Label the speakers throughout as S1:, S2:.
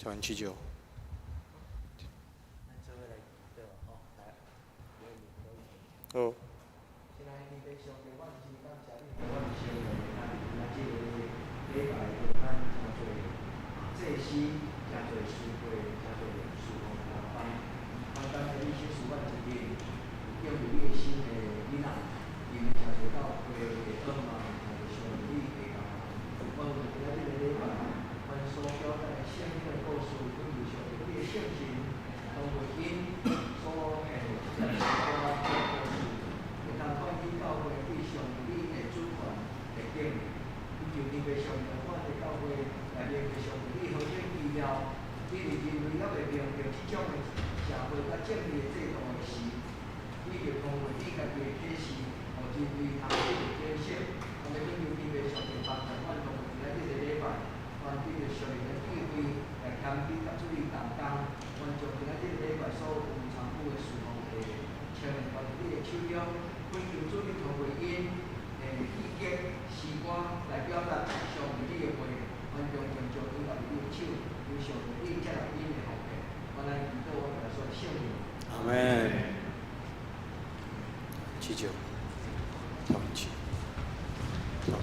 S1: 台灣七九。
S2: 咱做伙來祈禱吼，來。
S1: 好。
S2: 親愛的天父上帝，阮真感謝你，予阮成為咱今仔這个禮拜中間誠濟祭司，誠濟司會，誠濟事奉的同工。阮感謝你賞賜阮一日有敬畏你的心的囡仔，因為誠濟教會的惡夢，誠濟上帝你的教。阮有今仔這个禮拜，阮所表達的聖經的故事，懇求上帝你的聖神，通過𪜶所獻的這個詩歌這個故事，會當喚起教會對上帝你的主權的敬畏。懇求天父上帝，阮的教會內面的上帝你何等奇妙，你佇人類猶未明白這種的社會佮政治的制度的時，你就通過你家己的啟示，予人類通得著警醒。我們懇求天父上帝幫助阮，通過今仔這個禮拜，阮得著屬靈的智慧來謙卑佮主伊同工。阮將今仔這個禮拜所有參與的事奉的青年交佇你的手中，懇求主你通過𪜶的戲劇、詩歌來表達上帝你的話，阮將將將𪜶交佇你的手，求上帝你接納𪜶的奉獻。阮來祈禱，奉耶穌聖名。
S1: 阿門。七九，台灣七。好。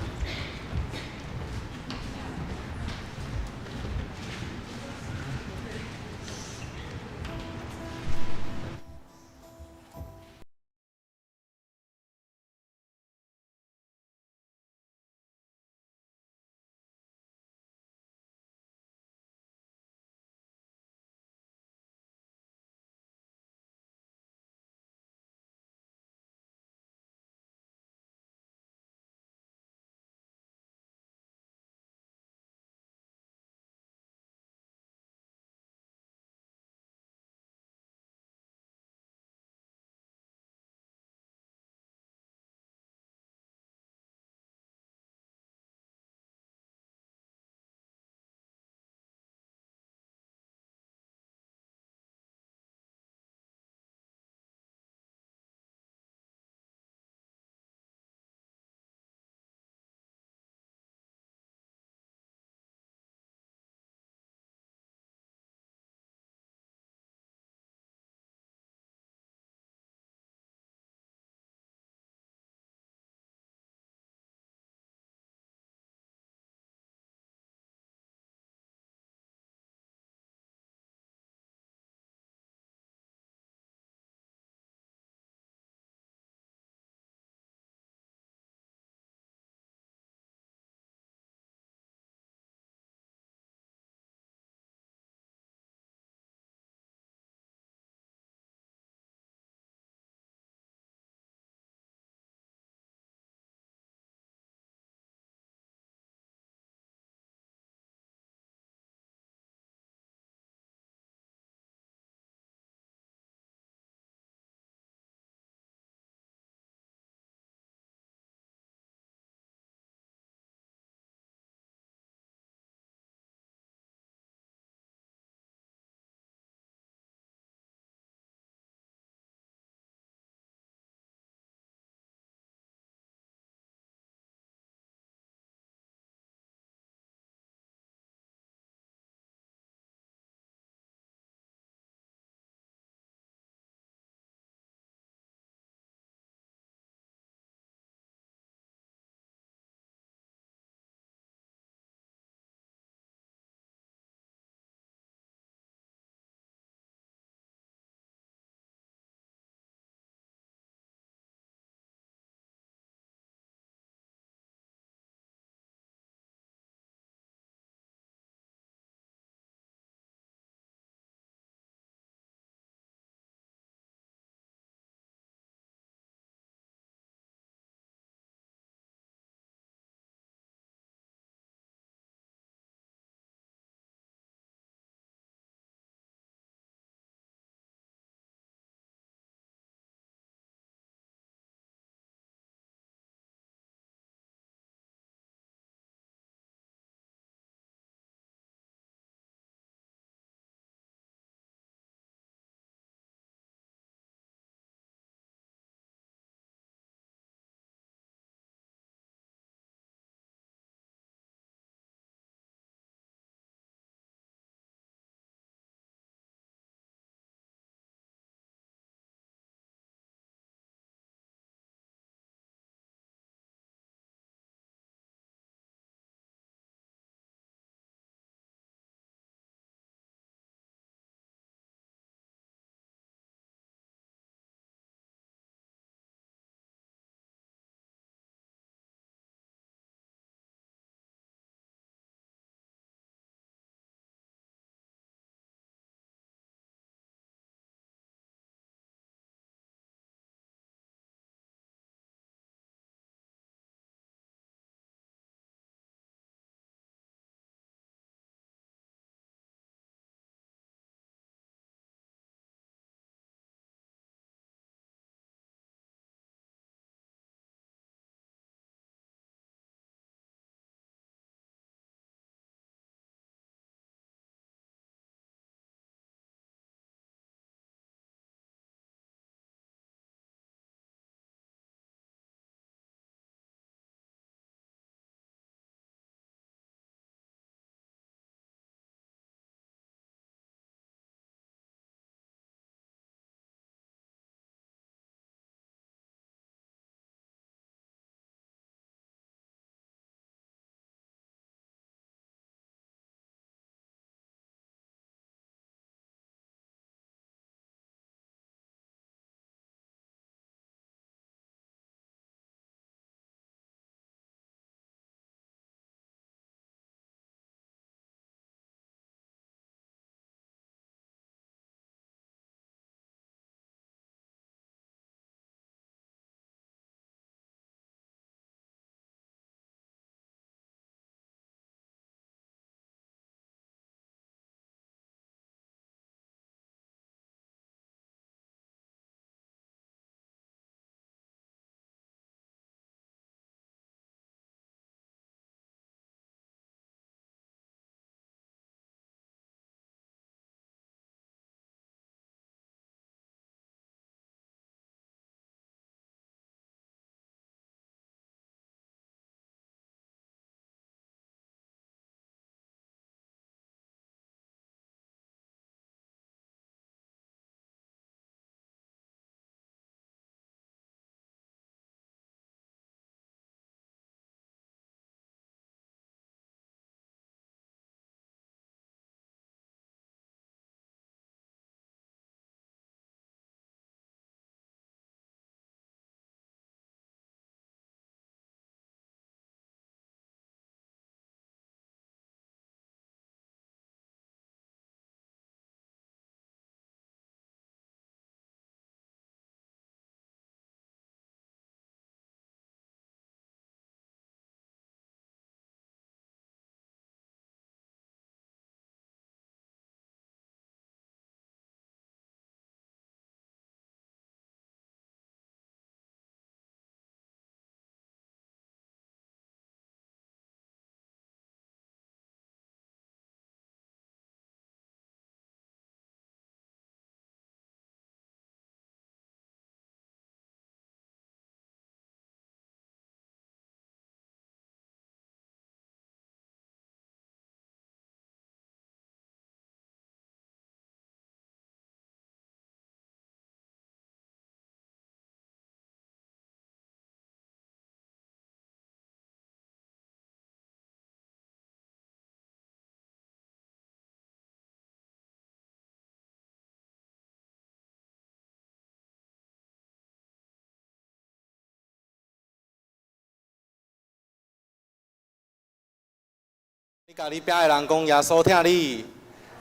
S1: 共你邊的人講，耶穌疼你，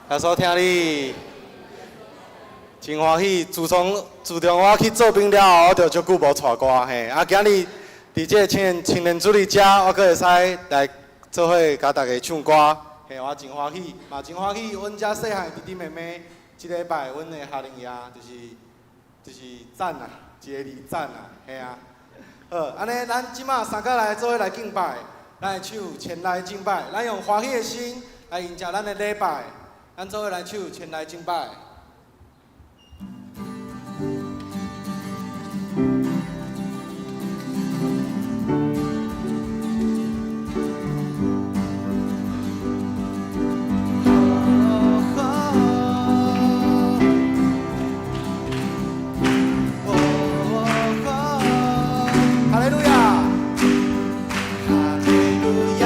S1: 耶穌疼你，真歡喜。自從我去做兵了後，我就足久無帶歌嘿。啊，今日佇這个青年主日遮，我閣會使來做伙共大家唱歌，嘿，我真歡喜，嘛真歡喜。阮遮細漢弟弟妹妹，這禮拜阮的夏令營就是讚啊，一个字讚啊，嘿啊。好，按呢，咱這馬三個來做伙來敬拜。咱來唱前來敬拜，咱用歡喜的心來迎接咱的禮拜。咱做伙來唱前來敬拜。哈利路亞，哈利路亞，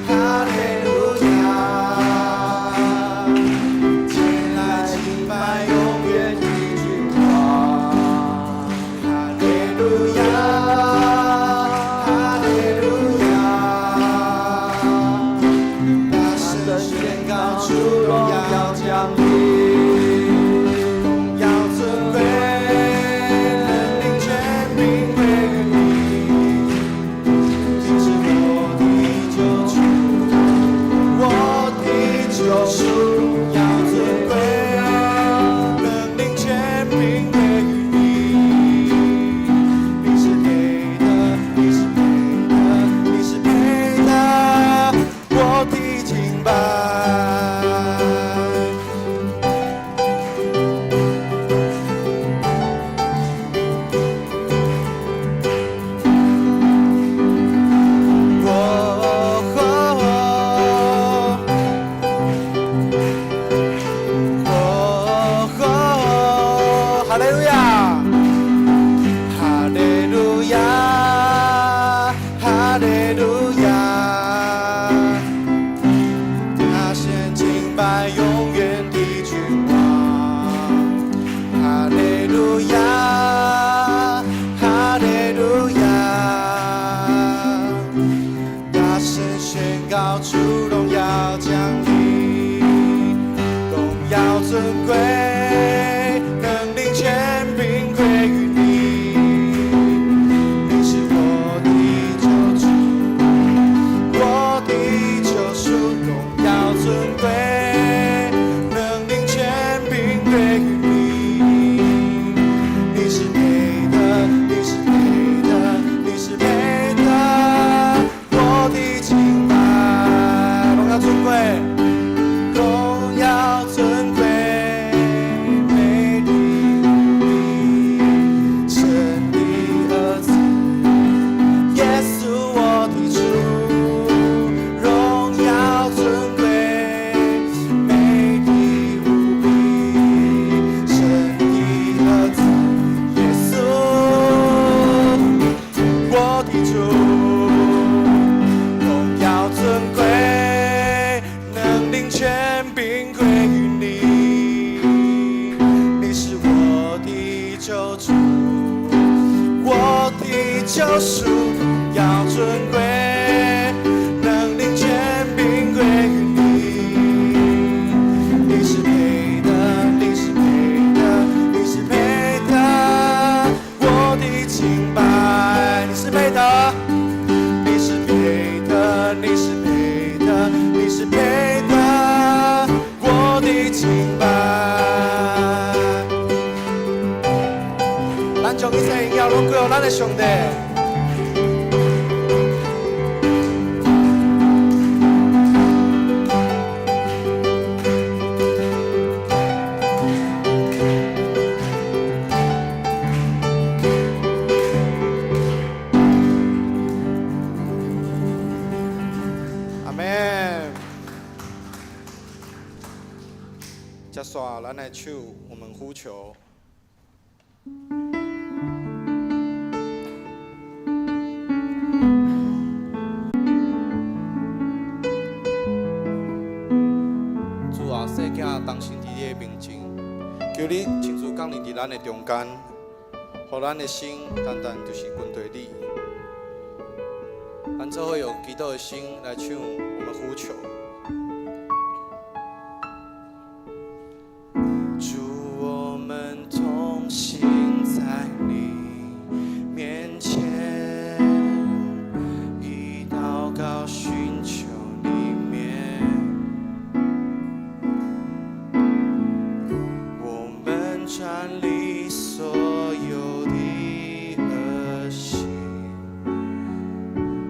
S1: 哈利路亞，前來敬拜永遠的君王。哈利路亞，哈利路亞，大聲宣告主榮耀降臨，榮耀尊貴，能力權柄歸於你，你是我的救主，我的救贖，榮耀尊貴，能力權柄歸於你，你是配得，你是配得，你是配得我的敬拜。哦，哈利路亞，哈利路亞，哈利路亞，大聲敬拜永遠的君王，哈利路亞，哈利路亞，大聲宣告主榮耀降臨，榮耀尊貴，能力權柄歸於你，你是我的救主，我的救贖，榮耀尊貴，能力權柄歸於你，你是配得，你是配得，你是配得我的敬拜，榮耀尊貴。榮耀尊貴，美麗無比，神的兒子，耶穌我的主，榮耀尊貴，美麗無比，神的兒子，耶穌我的主，榮耀尊貴，能力權柄歸於你，你是我的救主，我的救贖，榮耀尊貴，能力權柄歸於你，你是配得，你是配得，你是配得我的敬拜，你是配得。你是配得，你是配得，你是配得我的敬拜。咱將一切榮耀攏歸予咱的上帝。阿們。接續咱來唱，我們呼求。主啊，細囝重新佇你的面前，求你親自降臨佇咱的中間，予咱的心單單就是跟隨你。咱做伙用祈禱的心來唱，我們呼求。主，我們同行在你面前，以禱告尋求你面。我們轉離所有的惡行，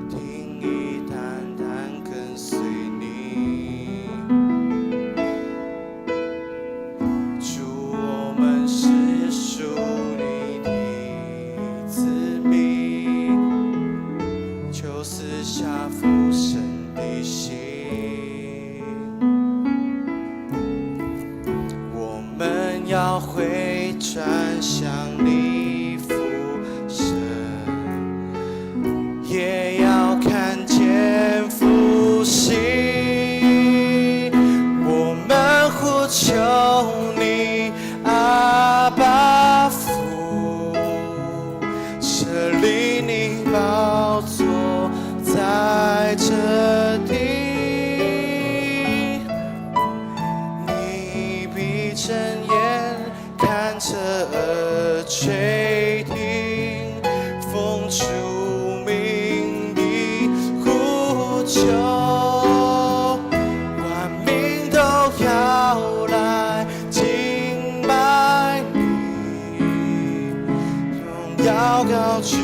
S1: 定意單單跟隨你。主，我們是屬你的子民，求賜下豐盛的心。我們要回轉向你父神，也要看見復興。我們呼求你，阿爸父，設立你寶座在這地，你必睜眼看著耳垂聽，奉主名的呼求，萬民都要來敬拜你，榮耀高舉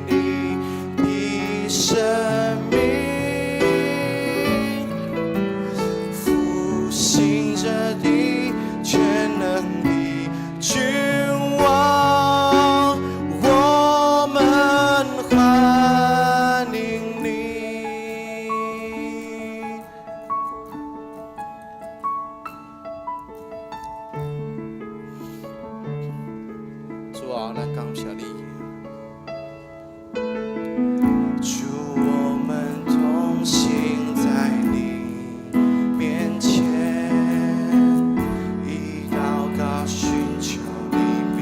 S1: 你的聖名，復興這地全能的君王，我們歡迎你。主啊，咱感謝你。主，我們同行在你面前，以禱告尋求你面。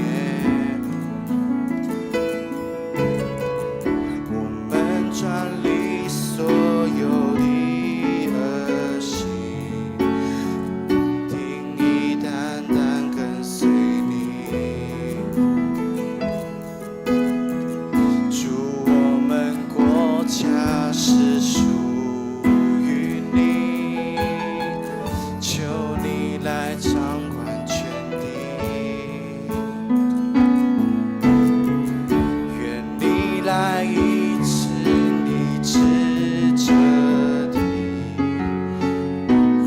S1: 我們轉離所有的惡行，定意單單跟隨你。主，我們國家是屬於你，求你來掌管全地。願你來醫治醫治這地，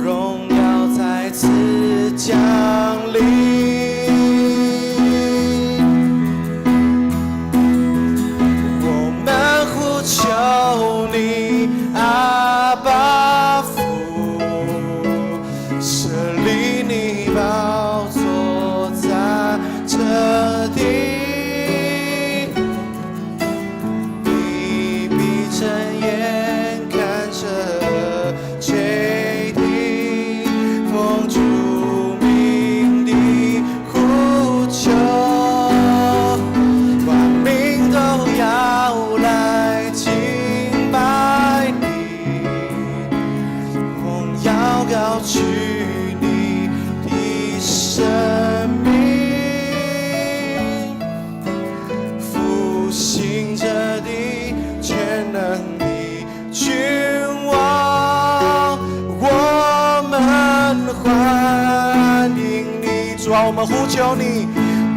S1: 榮耀再次降臨。我們呼求你，阿爸父，設立你寶座在這地，你必睜眼看著垂聽，奉主名的呼求，萬民都要來敬拜你，榮耀高舉你的聖名，復興這地全能的君王，我們歡迎你。主啊，我們呼求你，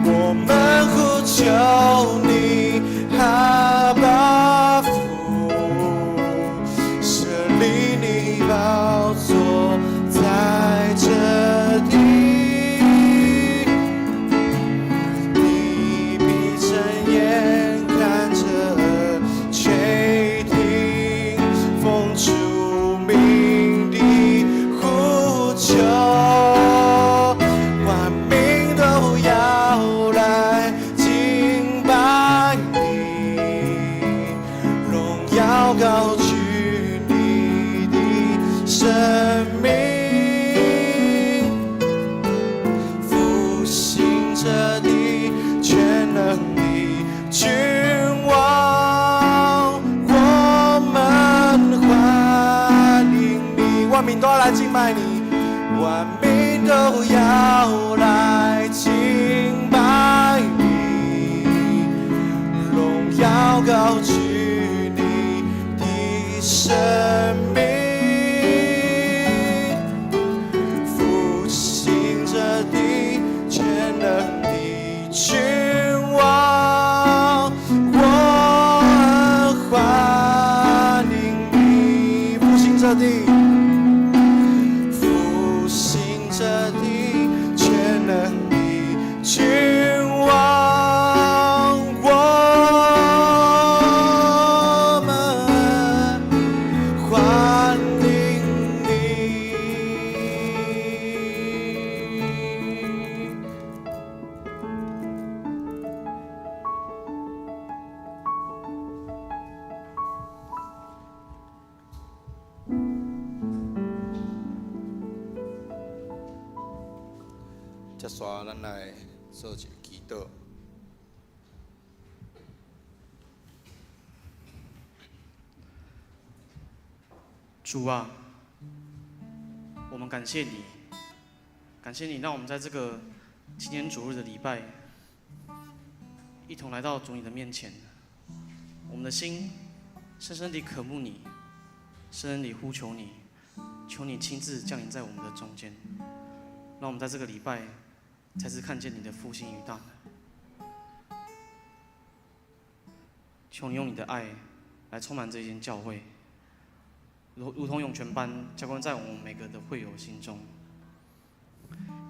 S1: 我們呼求你，阿爸父，設立你寶座在這地，你必睜眼看著垂聽，奉主名的呼求，萬民都要來敬拜你，榮耀高舉你的聖名，復興這地全能的君王，我們都要來敬拜你，榮耀高舉你的聖名，復興這地全能的君王，我歡迎你。復興這地，復興這地全能的君王，我們歡迎你。接續咱來做一个祈禱。
S3: 主啊，我們感謝你，感謝你讓我們在這個青年主日的禮拜，一同來到主你的面前。我們的心深深地渴慕你，深深地呼求你，求你親自降臨在我們的中間，讓我們在這個禮拜再次看見你的復興與大能。求你用你的愛來充滿這間教會，如同湧泉般澆灌在我們每個的會友心中。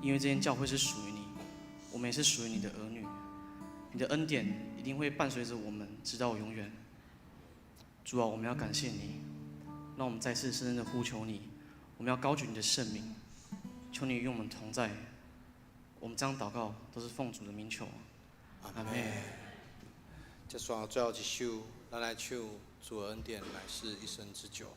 S3: 因為這間教會是屬於你，我們也是屬於你的兒女，你的恩典一定會伴隨着我們直到永遠。主啊，我們要感謝你，讓我們再次深深的呼求你，我們要高舉你的聖名，求你與我們同在。我們這樣禱告都是奉主的名求，阿們。
S1: 接續最後一首，咱來唱《主的恩典乃是一生之久》。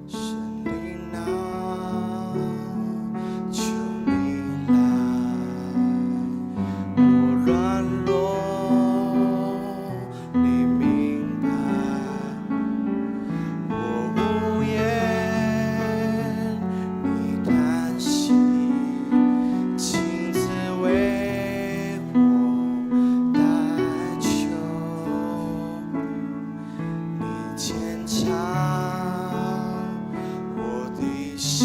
S1: 聖靈啊，求你來，我軟弱，你明白，我無言，你嘆息，親自為我代求，你檢查我的心，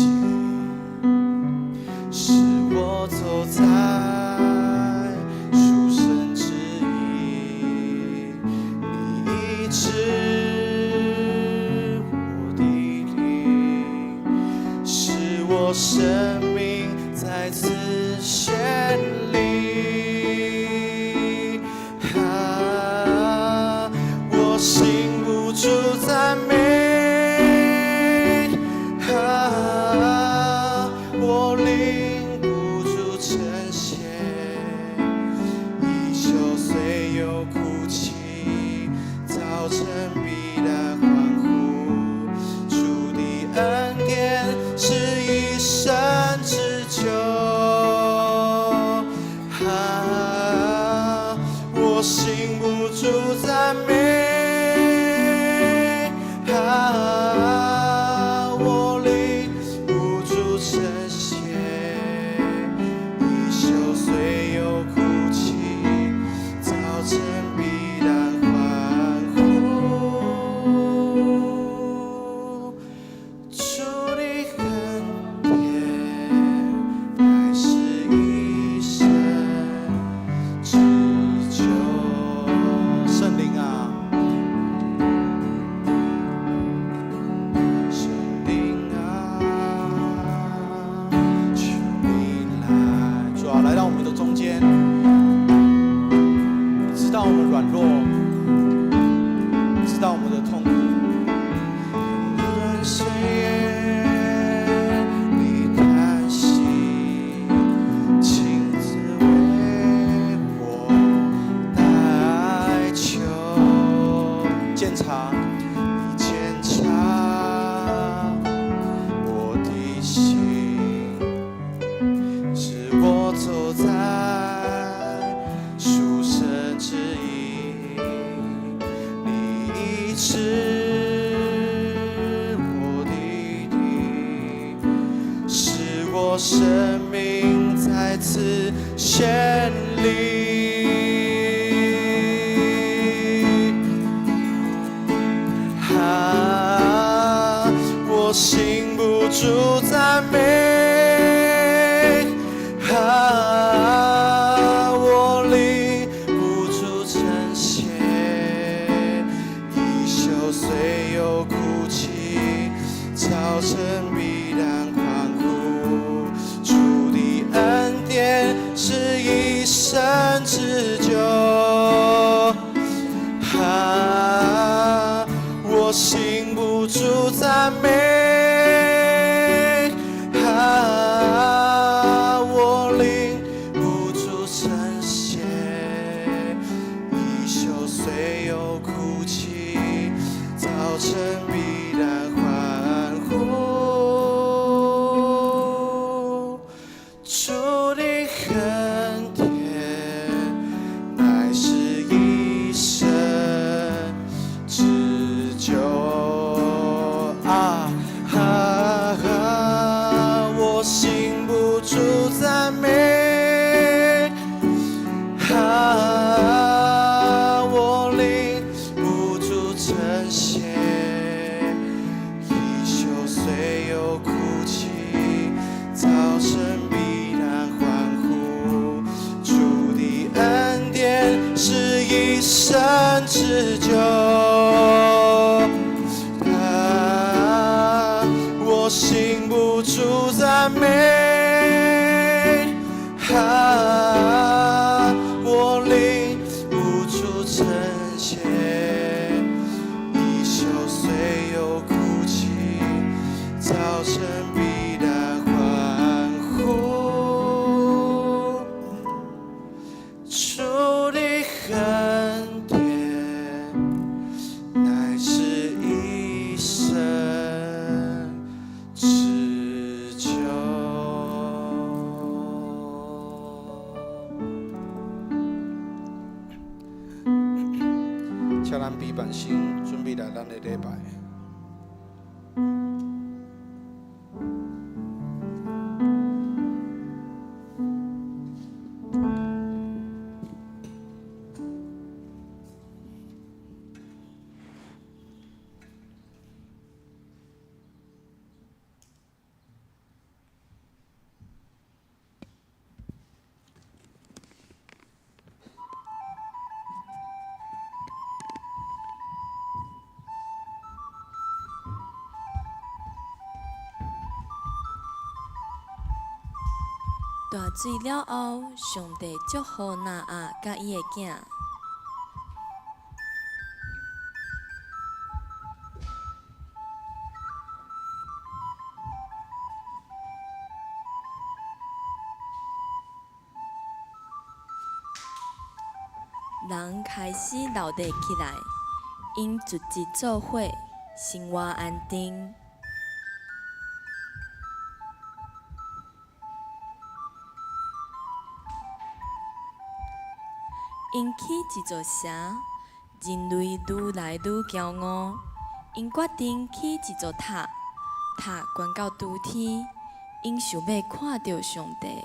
S1: 使我走在屬神旨意，你醫治我的靈，使我生命再次絢麗。啊，我心不住讚美，啊，我靈不住稱謝，一宿雖有哭泣，早晨必然歡呼。主的恩典是一生之久。啊，我心不住讚美，啊，我靈不住稱謝，一宿雖有哭泣，早晨必然歡呼。主的恩典乃是一生之久。聖靈啊，聖靈啊，求你來，主啊，來到我們的中間，你知道我們軟弱，知道我們的痛苦。無論歲月，你嘆息，親自為我代查，你檢查我的心，使我走在屬神旨意，你醫治我的地，使我生命再次顯靈。啊，我心不住讚美，啊，我靈不住稱謝，一宿雖有哭泣，早晨必然歡呼。主的恩典是一生之久。啊，我心不住讚美，啊，我靈不住稱謝，一宿雖有哭泣，早晨必然歡呼。主的恩典乃是一生之久。啊哈哈，我心不住讚美，啊，我靈不住稱謝，一宿雖有哭泣，早晨必然歡呼。主的恩典是一生之久。啊，我心不住讚美，啊，我靈不住稱謝，一宿雖有哭泣，早晨必然歡呼。主的恩典乃是一生之久。請咱彼辦先準備來咱的禮拜。
S4: 大水了後，上帝祝福挪亞佮伊的囝。人開始鬧熱起來，𪜶聚集做伙，生活安定。𪜶起一座城，人類愈來愈驕傲。𪜶決定起一座塔，塔懸到諸天，𪜶想欲看著上帝。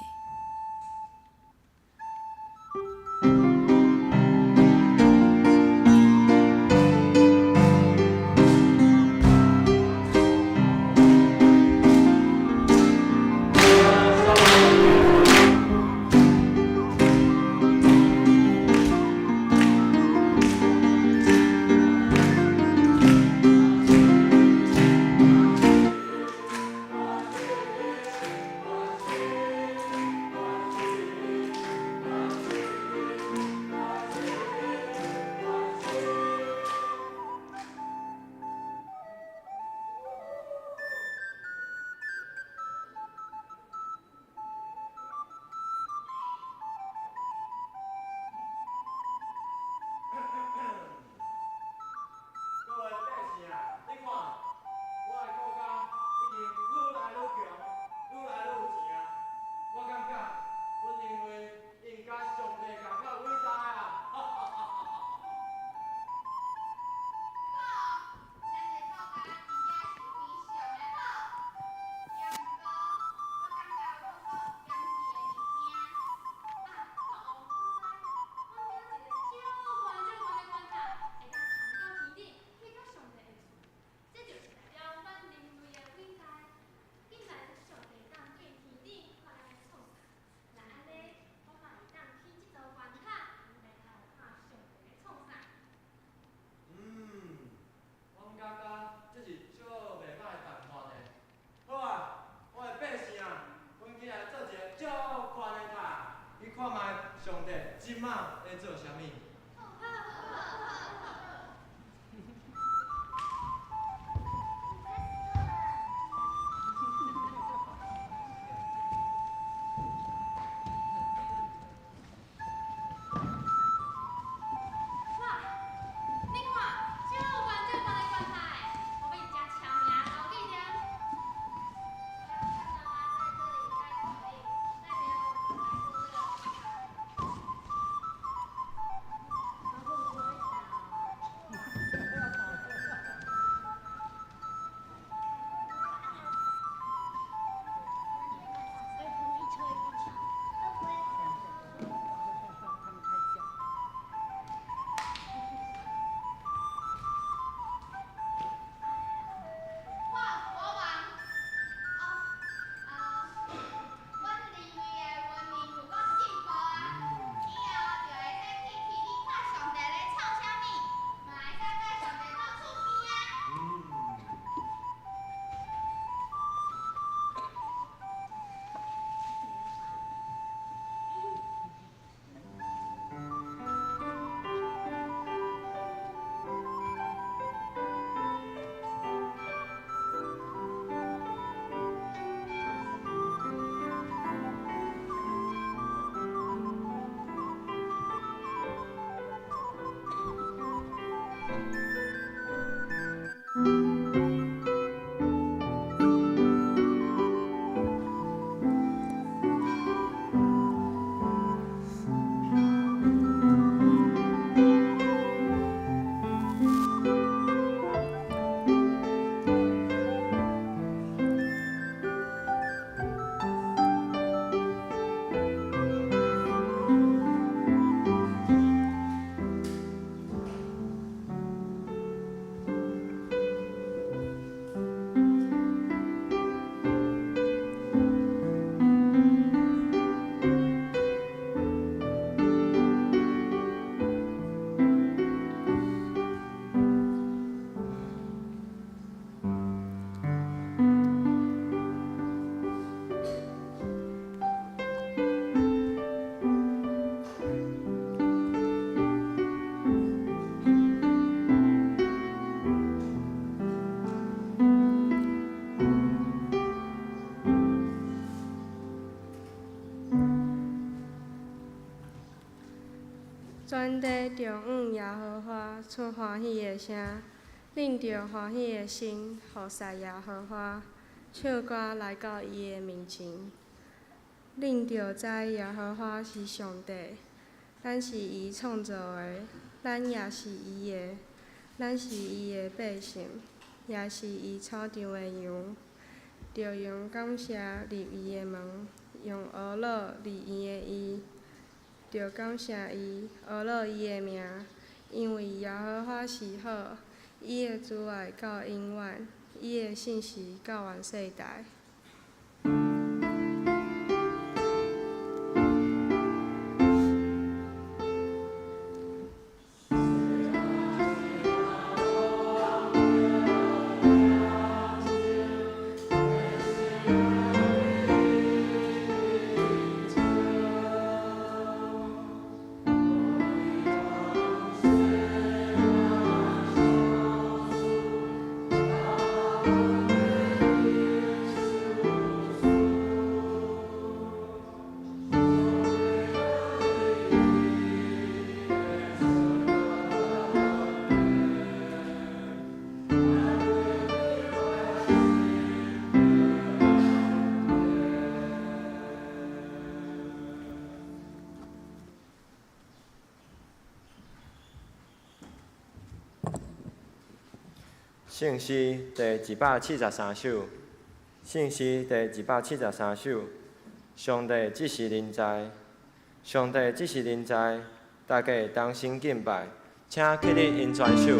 S5: 全地著向耶和華出歡喜的聲，恁著歡喜的心，服侍耶和華，唱歌來到伊的面前。恁著知耶和華是上帝，咱是伊創造的，咱也是伊的，咱是伊的百姓，也是伊草場的羊。著用感謝入伊的門，用呵咾入伊的院。著感謝伊，呵咾伊的名，因為耶和華是好，伊的慈愛到永遠，伊的信實到萬世代。
S6: 聖詩第273首，聖詩第273首，上帝這是臨在，上帝這是臨在，大家同心敬拜，請起立引全首。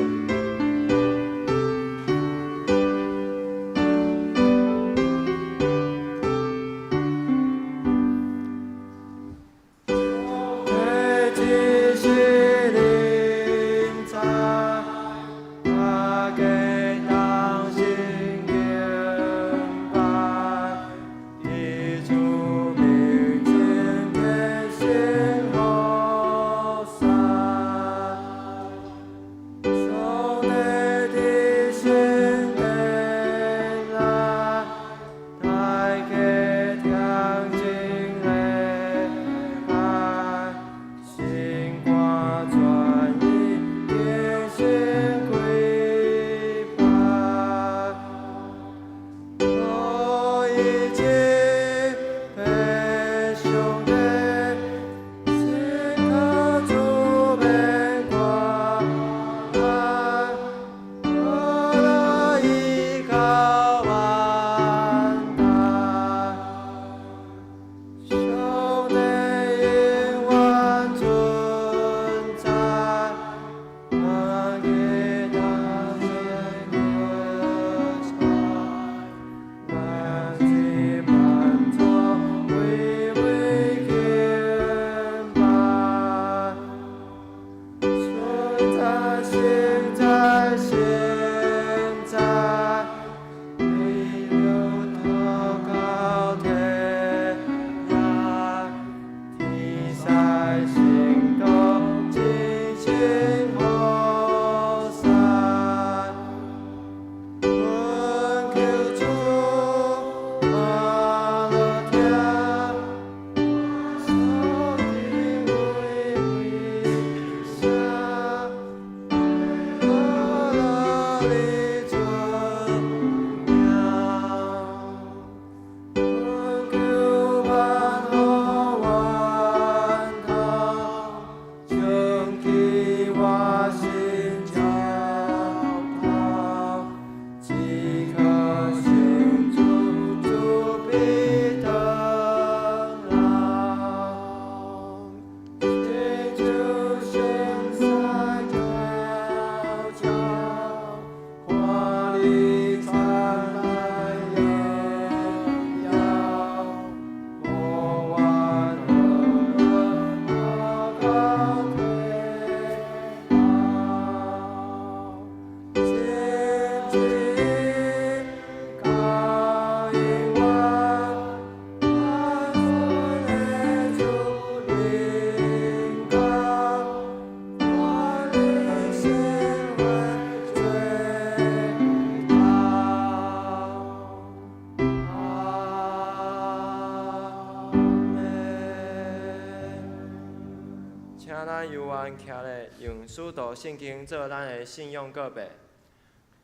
S6: 用使徒信经做咱的信仰告白。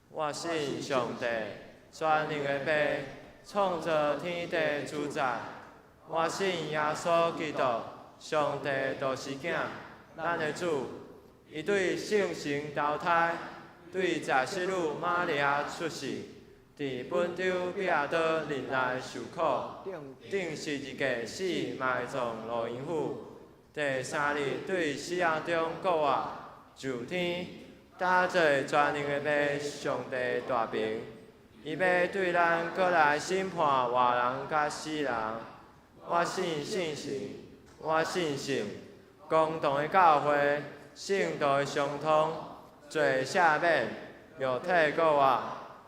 S6: 我信上帝，全能的父，创造天地主宰。我信耶稣基督，上帝独生囝，咱的主。伊对圣神投胎，对十圣女玛利亚出世，伫本丢彼拉多忍耐受苦，钉十字架死，埋葬落阴府。第三日对死人中复活，上天，搭坐全能的父上帝大爿。伊欲对咱阁来审判活人佮死人。我信圣神，我信圣公同的教会，圣徒的相通，罪赦免，肉体复活，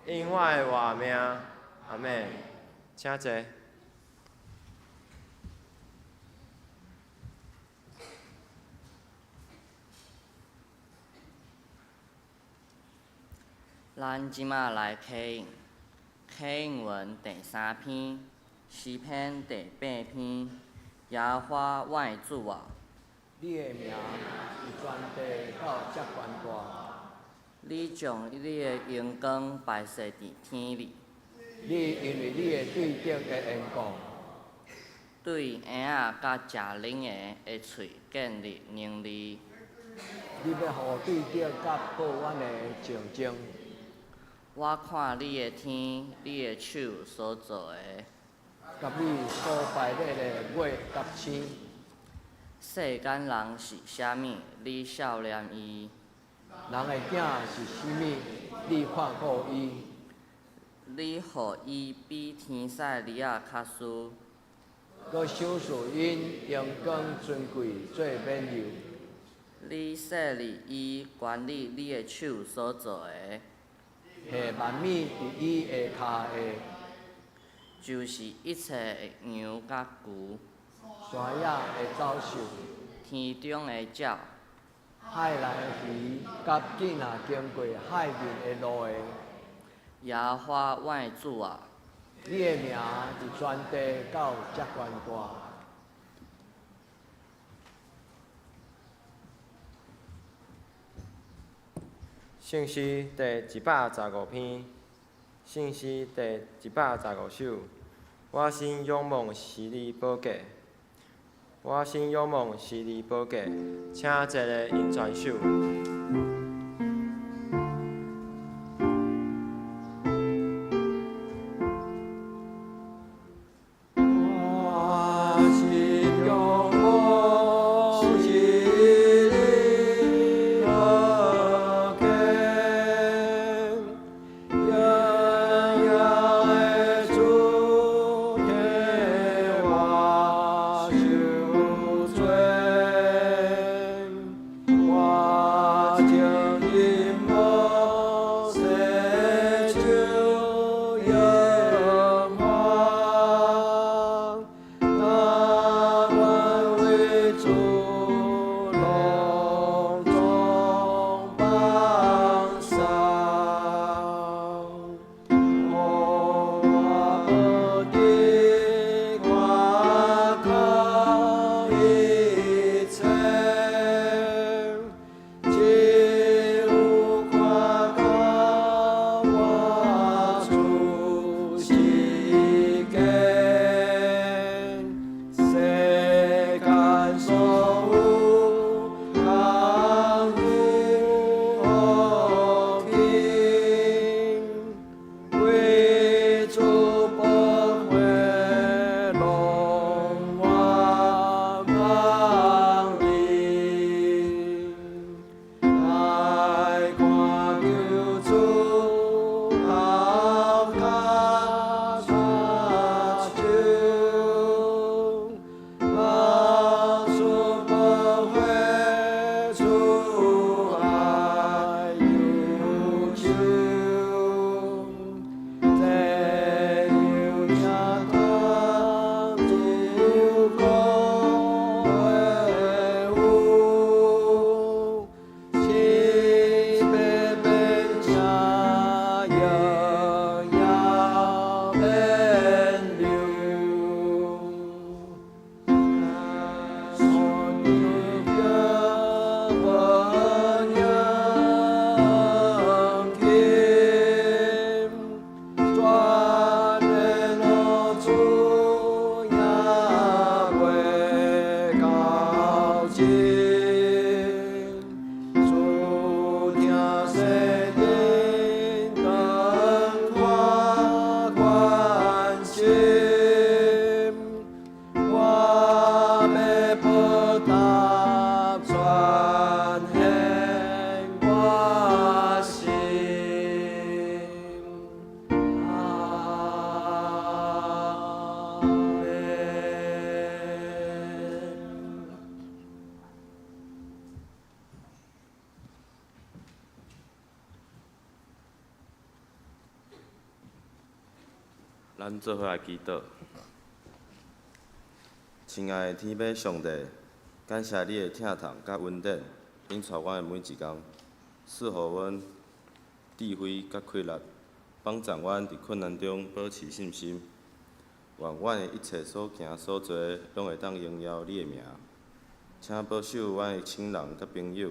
S6: 永远的活命。阿们。请坐。
S7: 咱這馬來啟應，啟應文第三篇，詩篇第八篇，耶和華我的主啊！
S8: 你的名佇全地到遮懸大。
S7: 你將你的榮光擺設佇天裡。
S8: 你因為你的對德的緣故，
S7: 對嬰仔佮食奶的的喙建立能力。
S8: 你欲予對德佮報怨的靜靜。
S7: 我看你的天，你的手所造的，
S8: 佮你所排列的月佮星。
S7: 世間人是啥物？你數念伊；
S8: 人的囝是啥物？你看顧伊。
S7: 你予伊比天使兒仔較輸，
S8: 閣賞賜𪜶榮光尊貴做免繡。
S7: 你設立伊管理你的手所造的，
S8: 下萬物佇伊的跤下，
S7: 就是一切的羊佮牛，
S8: 山野的走獸，
S7: 天中的鳥，
S8: 海內的魚，佮囝若經過海面的路的。
S7: 耶和華我的主啊！
S8: 你的名佇全地到遮懸大。
S6: 聖詩第115篇，聖詩第115首。我心仰望是你寶架，我心仰望是你寶架，請坐咧引全首。我心仰望是你寶架，榮耀的主替我受罪，我情
S9: 咱做伙来祈禱。親愛的天父上帝，感謝你的疼痛佮恩典，引帶阮的每一工，賜予阮智慧佮氣力，幫助阮佇困難中保持信心。願阮的一切所行所做，攏會當榮耀你的名。請保守阮的親人佮朋友，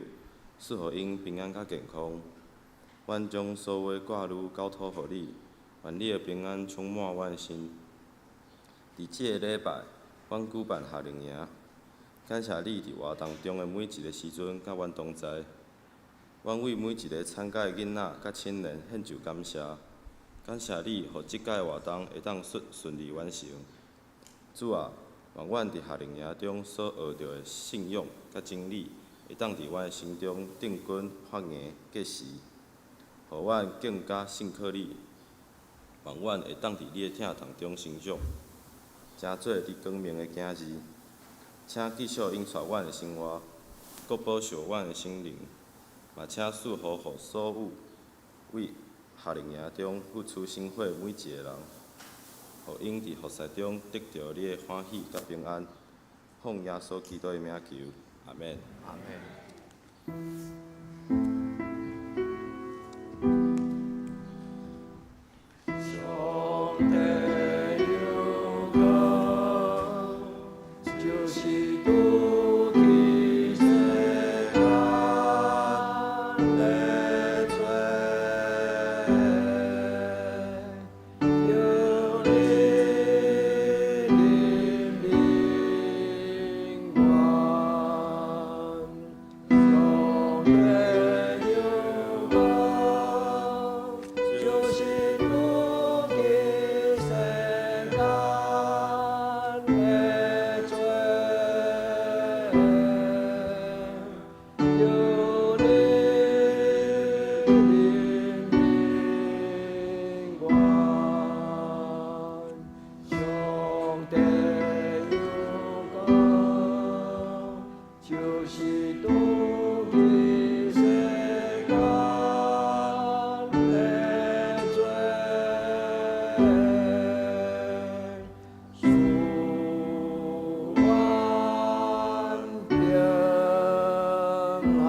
S9: 賜予𪜶平安佮健康。阮將所有的掛慮交託予你，願你的平安充滿阮的心。佇這个禮拜，阮舉辦夏令營，感謝你佇活動中的每一个時陣佮阮同在。阮為每一个參加的囡仔佮青年獻上感謝，感謝你，予這屆活動會當順順利完成。主啊，願阮佇夏令營中所學著的信仰佮真理，會當佇阮的心中定根發芽結實，予阮更加信靠你。願阮會當佇你的疼痛中成長，成做你光明的囝兒。請繼續引帶阮的生活，閣保守阮的心靈，嘛請賜福予所有為夏令營中付出心血每一个人，予𪜶佇服侍中得著你的歡喜佮平安。奉耶穌基督的名求，阿們。
S8: 阿們。上帝有光，就是拄起世間的罪，求你憐憫阮。上帝有光，就是拄起世間的罪，求你憐憫阮。上帝有光，就是拄起世間的罪，賜阮平安。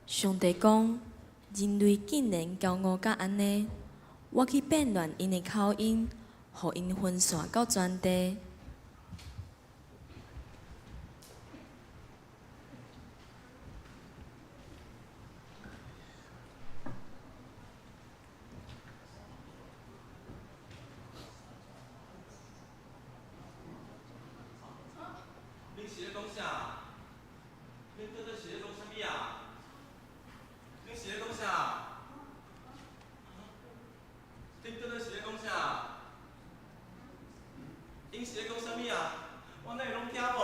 S4: 上帝講：人類竟然驕傲甲按呢，我去變亂𪜶的口音，予𪜶分散到全地。
S10: 恁是咧講啥？恁到底是咧講啥物啊？恁是咧講啥？恁到底是咧講啥？𪜶是咧講啥物啊？我哪會攏聽無？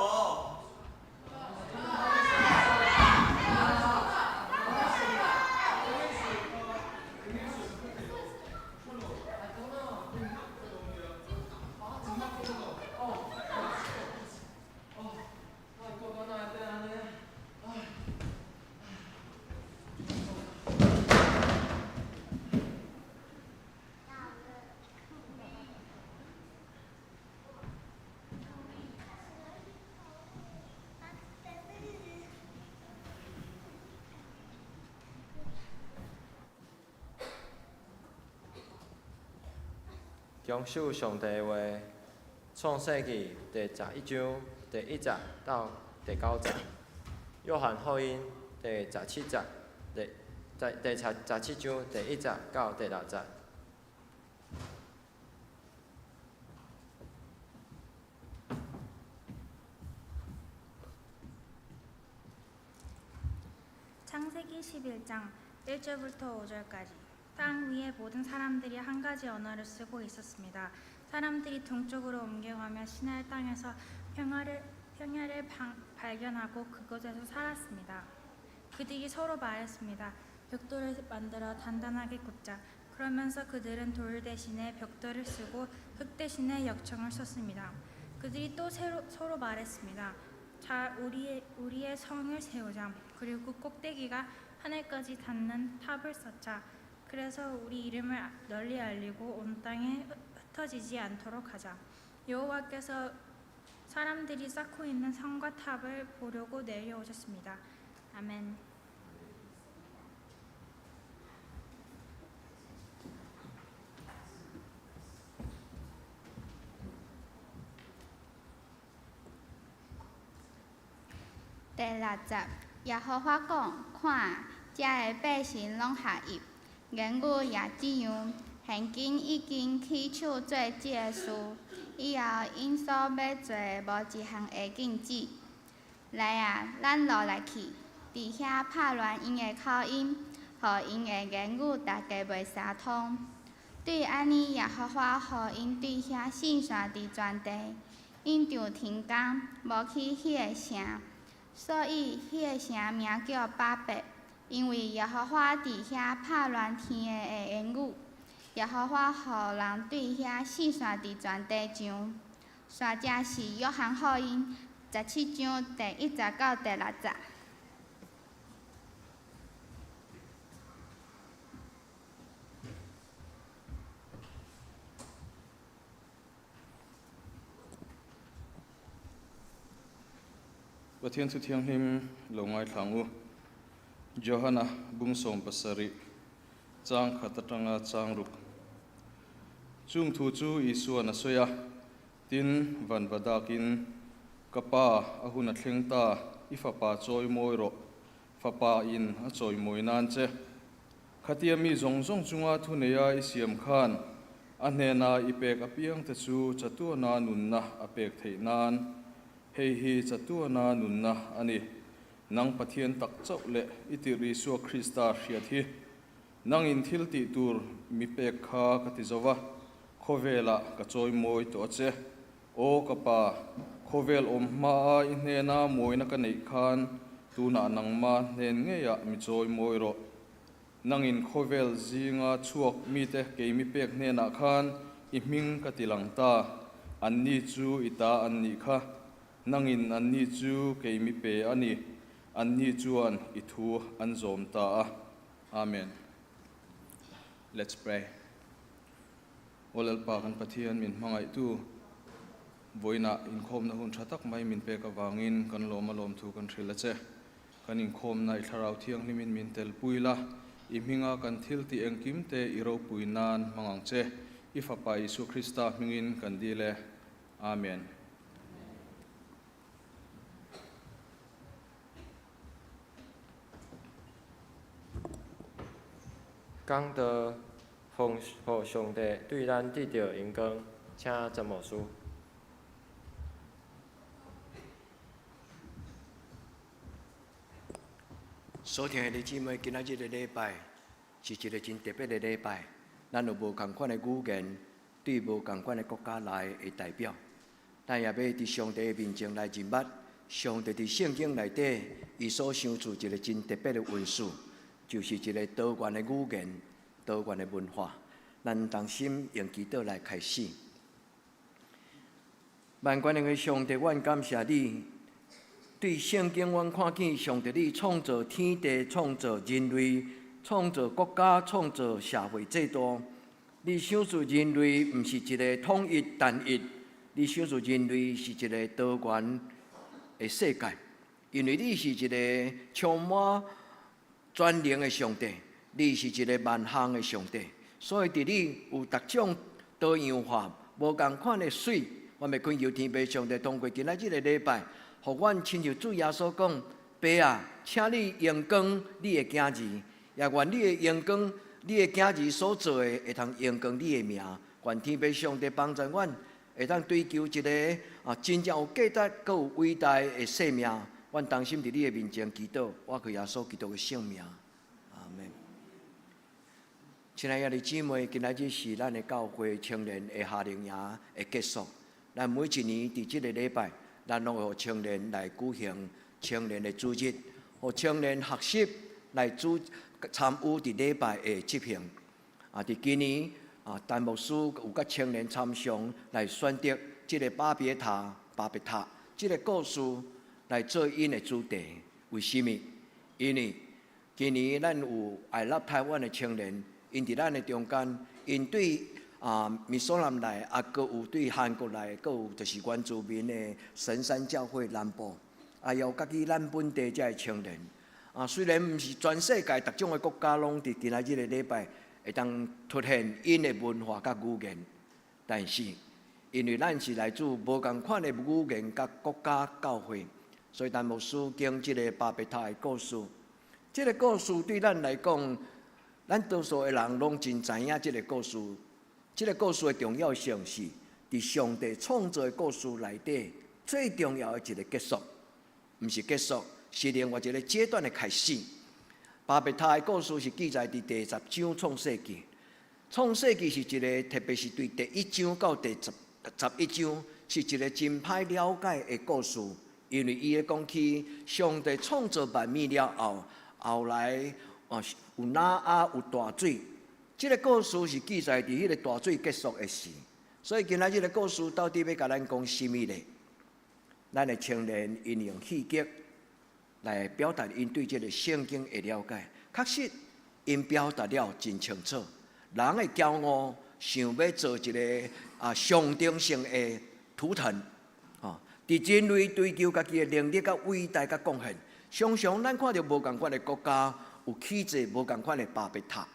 S6: 強守上帝的話，創世記第十一章第一節到第九節，約翰福音第十七節第第第十十七章第一節到第六節。
S11: 창세기 11장 1절부터 5절까지. 땅 위의 모든 사람들이 한 가지 언어를 쓰고 있었습니다. 사람들이 동쪽으로 옮겨가며 시날 땅에서 평야를, 평야를 방, 발견하고 그곳에서 살았습니다. 그들이 서로 말했습니다. 벽돌을 만들어 단단하게 굽자. 그러면서 그들은 돌 대신에 벽돌을 쓰고 흙 대신에 역청을 썼습니다. 그들이 또 새로, 서로 말했습니다. 자, 우리의 성을 세우자. 그리고 꼭대기가 하늘까지 닿는 탑을 쌓자. 그래서 우리 이름을 널리 알리고 온 땅에 흩어지지 않도록 하자. 여호와께서 사람들이 쌓고 있는 성과 탑을 보려고 내려오셨습니다. 아멘.
S12: 第六节，耶和华讲：看，遮的百姓拢合一，言语也一样。现今已经起手做这个事，以后𪜶所欲做的无一项会禁止。来啊，咱落来去，伫遐拍乱𪜶的口音，予𪜶的言语大家袂相通。对按呢，耶和华予𪜶对遐四散伫全地，𪜶就停工，无起彼个城。所以，彼个城名叫巴别，因为耶和华伫遐拍乱听的言语。耶和华予人对遐四散伫全地上。煞者是约翰福音17章第1节到第6节。
S13: Pathian thu thianghlim lo ngaithla ang u. Johana bung 17 chang khat atanga chang ruk. Chung thu chu Isuan a sawi a, tin van va dakin, Ka Pa, a hun a thleng ta, i fapa chawi mawi rawh, fapa in a chawi mawi nan che. Khatia mi zawng zawng chunga thu neia i siam khan a hnena i pek apiang te chu chatuana nunna a pek theih nan. Hei hi chatuana nunna a ni. Nang Pathian tak chauh leh i tirh Isua Krista hriat hi. Nangin thil tih tur mi pek kha ka ti zo va, khawvelah ka chawi mawi tawh a che. Aw ka Pa, khawvel awm hmaa i hnena mawina ka neih khan tunah nangma hnen ngeiah mi chawi mawi rawh. Nangin khawvel zinga chhuak mite kei mi pek hnenah khan i hming ka ti lang ta, anni chu i ta an nih kha. Nangin anni chu kei mi pe a ni, anni chuan i thu an zawm ta a. Amen. Let's pray. Aw Lalpa kan Pathian min hmangaihtu, vawiinah inkhawmna hun tha tak mai min pek avangin kan lawm a lawmthu kan hrilh a che. Kan inkhawmna i Thlarau Thianghlimin min telpui la, i hminga kan thil tih engkim te i ropui nan hmang ang che. I Fapa Isua Krista hmingin kan dil e. Amen.
S6: 讲道奉予上帝对咱得著荣光，请陈牧师。
S2: 所听的弟姊妹，今仔日的礼拜是一个真特别的礼拜。咱有无仝款的语言，对无仝款的国家来的代表，咱也欲伫上帝的面前来认捌上帝伫圣经内底，伊所赏赐一个真特别的恩赐，就是一个多元的语言、多元的文化。咱同心用祈祷来开始。万全能的上帝，阮感谢你。对圣经，阮看见上帝你创造天地、创造人类、创造国家、创造社会制度。你赏赐人类，毋是一个统一单一，你赏赐人类是一个多元的世界，因为你是一个充满全能的上帝，你是一个万项的上帝，所以伫你有逐种多样化、无仝款的水。我欲恳求天父上帝通过今仔日个礼拜，予阮亲像主耶稣讲：爸啊，请你荣光你的囝儿，也愿你的荣光，你的囝儿所做的会通荣光你的名。愿天父上帝帮助阮，会当追求一个啊真正有价值、阁有伟大的生命。阮同心伫你的面前祈祷，我靠耶稣基督的圣名，阿门。亲爱的姊妹，今仔日是咱的教会青年的夏令营的结束。咱每一年伫这个礼拜，咱拢会予青年来举行青年的主日，予青年学习来主参与伫礼拜的执行。啊，伫今年啊，陈牧师有佮青年参详来选择这个巴别塔、巴别塔这个故事。
S14: 來做𪜶的主題。為啥物？因為今年咱有愛立台灣的青年，𪜶佇咱的中間，𪜶對米索南來，閣有對韓國來，閣有就是原住民的神山教會南部，也有家己咱本地遮的青年。雖然毋是全世界逐種的國家攏佇今仔日的禮拜會當凸顯𪜶的文化佮語言，但是因為咱是來自無仝款的語言佮國家教會，所以陳牧師揀這个巴別塔的故事。這个故事對咱來講，咱多數的人攏真知影這个故事。這个故事的重要性是，佇上帝創造的故事內底最重要的一个結束，毋是結束，是另外一个階段的開始。巴別塔的故事是記載佇第十章創世記。創世記是一个，特別是對第一章到第十一章，是一个真歹了解的故事，因為伊咧講起上帝創造萬物了後，後來有挪亞有大水，這个故事是記載佇彼个大水結束的時。所以今仔日的故事到底欲共咱講啥物呢？咱的青年𪜶用戲劇來表達𪜶對這个聖經的了解，確實𪜶表達了真清楚。人的驕傲，想欲做一个象徵性的圖騰，佇人類追求家己的能力、佮偉大、佮貢獻，常常咱看著無仝款的國家有起做無仝款的巴別塔。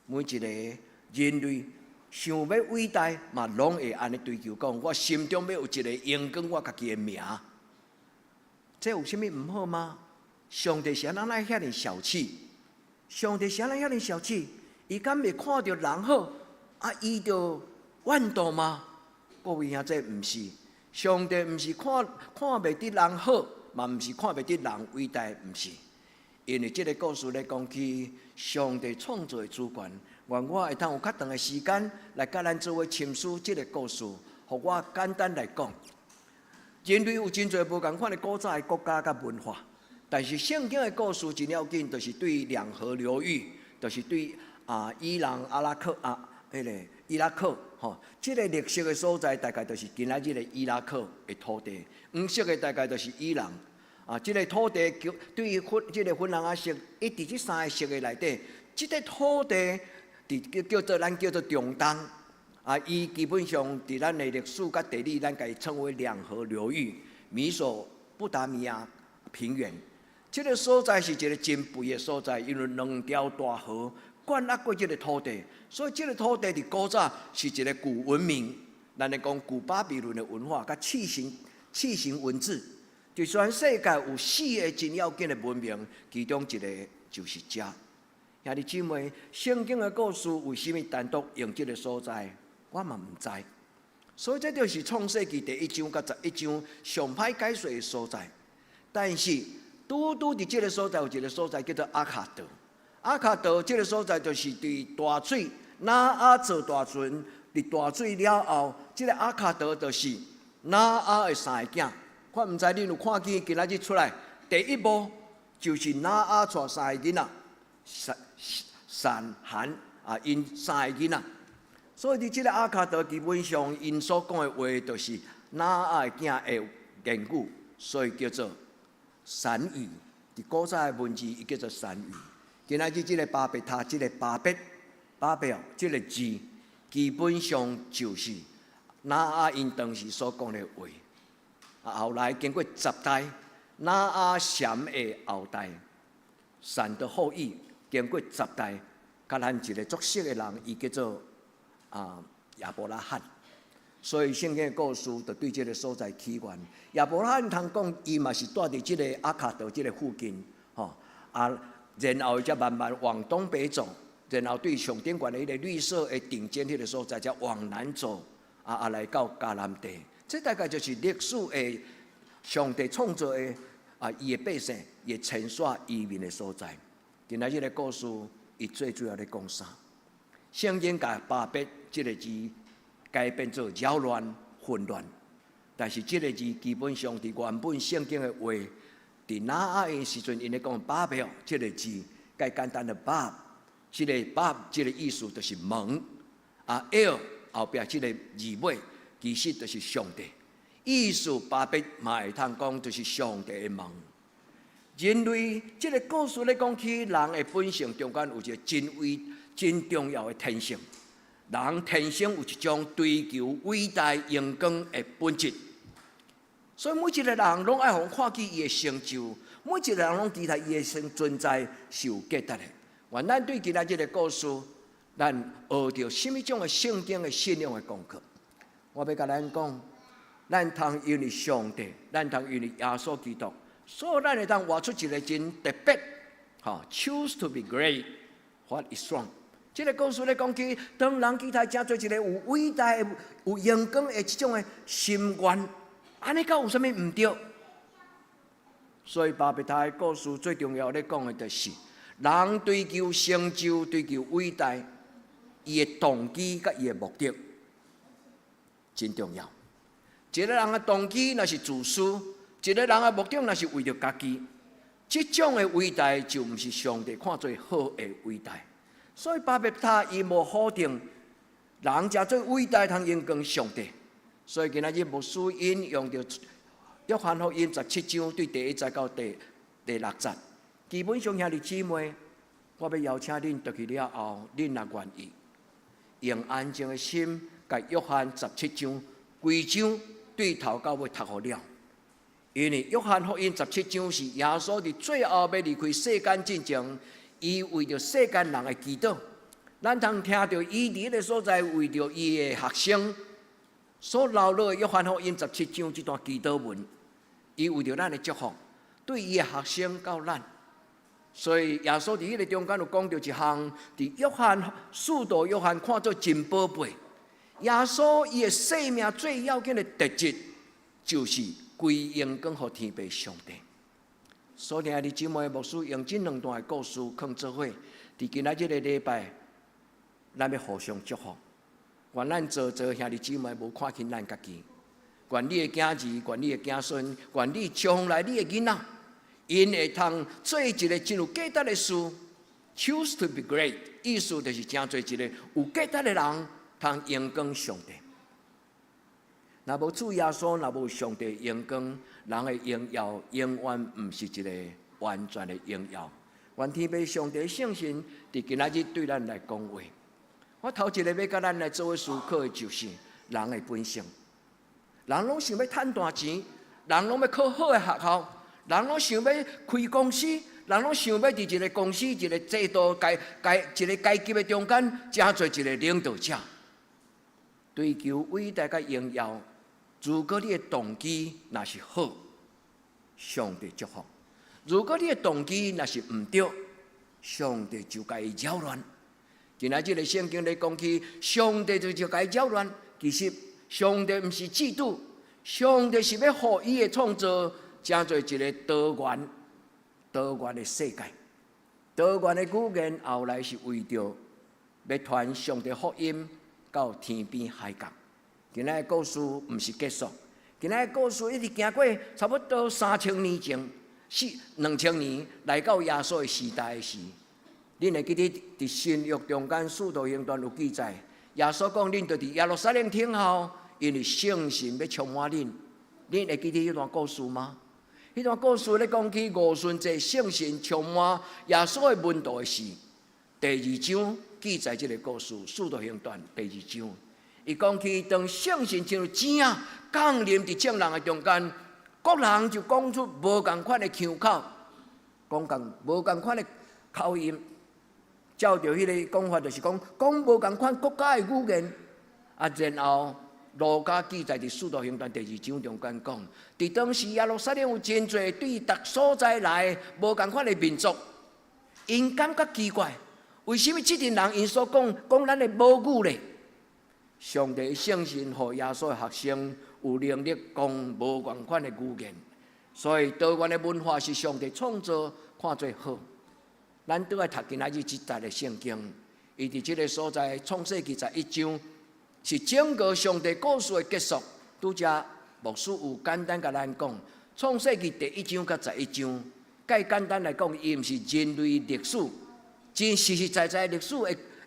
S14: 每一个人類想欲偉大，嘛攏會按呢追求講，我心中欲有一个榮光，我家己的名。這有啥物毋好嗎？上帝是按怎遐爾小氣？上帝是按怎遐爾小氣？伊敢會看著人好，伊就怨妒嗎？各位兄弟，毋是，上帝毋是看袂得人好，嘛毋是看袂得人偉大，毋是。因為這个故事咧講起上帝創造的主權，願我會當有較長的時間來佮咱做伙深思這个故事。予我簡單來講，人類有真濟無仝款的古早的國家佮文化，但是聖經的故事真要緊，就是對兩河流域，就是對伊朗、阿拉克彼个伊拉克吼，這个綠色的所在大概就是今仔日的伊拉克的土地，黃色的大概就是伊朗。這个土地叫對粉這个粉紅色，一佇這三个色的內底，這个土地佇叫做咱叫做中東。伊基本上佇咱的歷史佮地理，咱共伊稱為兩河流域、米索不達米亞平原。這个所在是一个真肥的所在，因為兩條大河灌壓過這个土地，所以這个土地佇古早是一个古文明。咱來講古巴比倫的文化，佮楔形文字，佇全世界有四个真要緊的文明，其中一個就是遮。兄弟姊妹，聖經的故事為啥物單獨用這个所在？我嘛毋知。所以這就是創世記第一章佮十一章上歹解說的所在。但是拄拄佇這个所在有一个所在叫做阿卡德。阿卡德這个所在就是佇大水，挪亞造大船，佇大水了後，這个阿卡德就是挪亞的三个囝。我毋知恁有看見今仔日出來第一幕就是挪亞帶三個囡仔，閃、閃、含𪜶三个囡仔。所以佇這个阿卡德基本上，𪜶所講的話就是挪亞的囝的言語，所以叫做閃語。佇古早的文字，伊叫做閃語。今仔日這个巴別塔，這个巴別、巴別哦，這个字基本上就是挪亞𪜶當時所講的話。後來經過十代，挪亞閃的後代，閃的後裔，經過十代，佮咱一个足熟的人，伊叫做亞伯拉罕。所以聖經的故事就對這个所在起源。亞伯拉罕通講，伊嘛是蹛佇這个阿卡德這个附近，吼然後伊才慢慢往東北走，然後對上頂懸的彼个綠色的頂尖彼个所在，才往南走，來到迦南地。這大概就是歷史的上帝創造的伊的百姓，伊遷徙移民的所在。今仔日的故事，伊最主要咧講啥？聖經共巴別這个字改變做擾亂、混亂，但是這个字基本上佇原本聖經的話，佇挪亞的時陣，𪜶咧講巴別這个字，較簡單的巴，這个巴這个意思就是門，爾後壁這个字尾，其實就是上帝。意思巴別嘛會通講，就是上帝的門。人類這个故事咧講起，人的本性中間有一个真偉、真重要的天性。人天生有一種追求偉大榮光的本質，所以每一个人攏愛予看見伊的成就，每一个人攏期待伊的生存在是有價值的。願咱對今仔這个故事，咱學著啥物種的聖經的信仰的功課。我欲共咱講，咱通因為上帝，咱通因為耶穌基督，所以咱會當活出一个真特別。吼，choose to be great，what is wrong？這个故事咧講起，當人期待成做一个有偉大、有榮光的這種的心願，按呢敢有啥物毋對？所以巴別塔的故事最重要咧講的就是，人追求成就、追求偉大，伊的動機佮伊的目的真重要。一個人的動機若是自私，一個人的目的若是為著家己，這種的偉大就毋是上帝看做好的偉大。所以巴別塔伊無否定人成做偉大通榮光上帝。所以今仔日牧師引用著約翰福音十七章對第一節到第六節。基本上兄弟姊妹，我欲邀請恁轉去了後，恁若願意，用安靜的心，共約翰十七章規章對頭到尾讀予了。因為約翰福音十七章是耶穌佇最後欲離開世間進前，伊為著世間人的祈禱，咱通聽著伊佇彼个所在為著伊的學生所留落的約翰福音十七章這段祈禱文，伊為著咱的祝福，對伊的學生到咱，所以耶穌佇彼个中間有講著一項，佇約翰使徒約翰看做真寶貝。耶穌伊的生命最要緊的特質，就是歸榮光予天父上帝。所以兄弟姊妹，牧師用這兩段的故事囥做伙，佇今仔這个禮拜，咱欲互相祝福。願咱座座兄弟姊妹無看輕咱家己，願你的囝兒，願你的囝孫，願你將來你的囡仔，𪜶會通做一个真有價值的事，choose to be great，意思就是成做一个有價值的人，通榮光上帝。若無主耶穌，若無上帝榮光，人的榮耀永遠毋是一個完全的榮耀。願天父上帝聖神佇今仔日對咱來講話。我頭一個欲共咱來做伙思考的就是人的本性。人攏想欲趁大錢，人攏欲考好的學校，人攏想欲開公司，人攏想欲佇一个公司、一个制度階階一个階級的中間，成做一个領導者，追求偉大佮榮耀。如果你的動機若是好，上帝祝福；如果你的動機若是毋對，上帝就共伊擾亂。今仔這个聖經咧講起，上帝就共伊擾亂。其實上帝毋是嫉妒，上帝是欲予伊的創造成做一个多元、多元的世界。多元的語言後來是為著欲傳上帝福音到天邊海角。今仔的故事毋是結束，今仔的故事一直行過差不多3000年前，四2000年來到耶穌的時代時，恁會記得佇新約中間使徒行傳有記載，耶穌講恁著佇耶路撒冷等候，因為聖神欲充滿恁。恁會記得彼段故事嗎？彼段故事咧講起五旬節聖神充滿耶穌的門徒的事。第二章記載這个故事，使徒行傳第二章。伊講起當聖神親像箭仔降臨佇眾人的中間，各人就講出無仝款的腔口，講仝無仝款的口音。照著彼个講法，就是講講無仝款國家的語言。啊，然後路加記載佇使徒行傳第二章中間講，佇當時耶路撒冷有真濟對逐所在來無仝款的民族，𪜶感覺奇怪，為啥物這陣人𪜶所講講咱的母語咧？上帝聖神予耶穌的學生有能力講無仝款的語言，所以多元的文化是上帝創造看做好。咱倒來讀今仔日這節的聖經，伊佇這个所在創世記十一章，是整個上帝故事的結束。拄才牧師有簡單共咱講，創世記第一章佮十一章，較簡單來講，伊毋是人類歷史，真實實在在歷史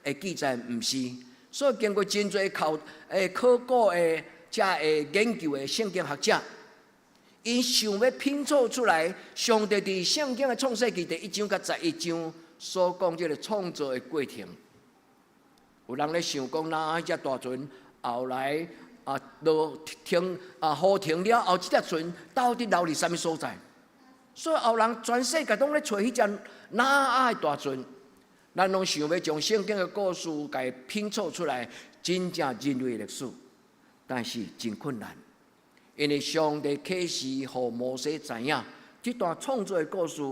S14: 的記載，毋是。所以經過真濟考考古的遮个研究的聖經學者，𪜶想欲拼湊出來，上帝佇聖經的創世記第一章佮十一章所講這个創造的過程。有人咧想講，那彼隻大船後來啊落停啊雨停了後，這隻船到底留佇啥物所在？所以後人全世界攏咧揣彼隻挪亞的大船。咱攏想欲將聖經的故事共伊拼湊出來，真正人類歷史，但是真困難，因為上帝啟示予摩西知影，這段創造的故事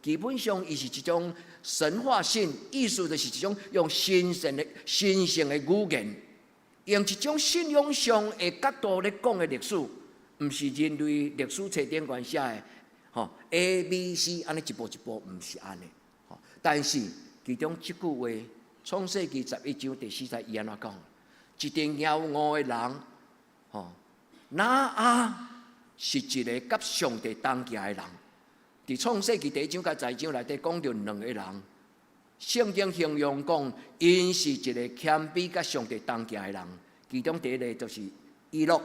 S14: 基本上伊是一種神話性，意思就是一種用神聖的神聖的語言，用一種信仰上的角度咧講的歷史，毋是人類歷史冊頂懸寫的，吼 A、B、C 按呢一步一步，毋是按呢，吼，但是其中這句話，創世記十一章第四節，伊按怎講？一定驕傲的人，吼，挪亞是一个佮上帝同行的人。佇創世記第一章佮十二章內底講著兩个人，聖經形容講，𪜶是一个謙卑佮上帝同行的人。其中第一个就是以諾，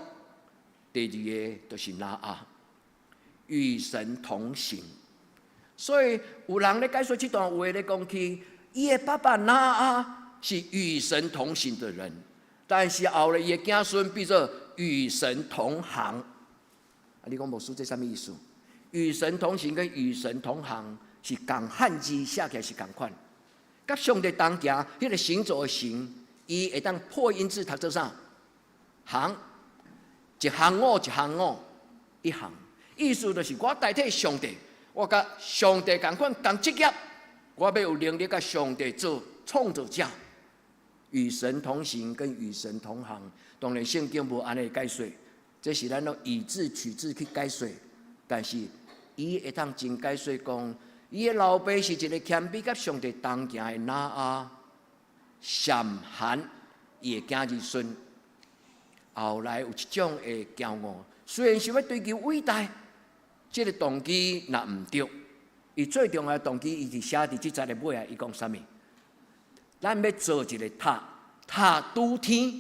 S14: 第二個就是挪亞，與神同行。所以有人咧解說這段話咧講起，伊的爸爸挪亞是與神同行的人，但是後來伊的子孫變做與神同行。啊，你講牧師這啥物意思？與神同行跟與神同行是仝漢字寫起來是仝款，佮上帝同行，彼个行走的行，伊會當破音字讀做啥？行，一行五一行五，一行，意思就是我代替上帝，我佮上帝仝款仝職業，我欲有能力佮上帝做創造者，與神同行跟與神同行，當然聖經無按呢解說，這是咱攏以字取字去解說，但是伊會當真解說講，伊的老爸是一个謙卑佮上帝同行的挪亞，閃含伊的囝兒孫，後來有一種的驕傲，雖然想欲追求偉大，這个動機若毋對，伊最重要的動機，伊佇寫佇這節的尾仔，伊講啥物？咱欲做一个塔，塔拄天，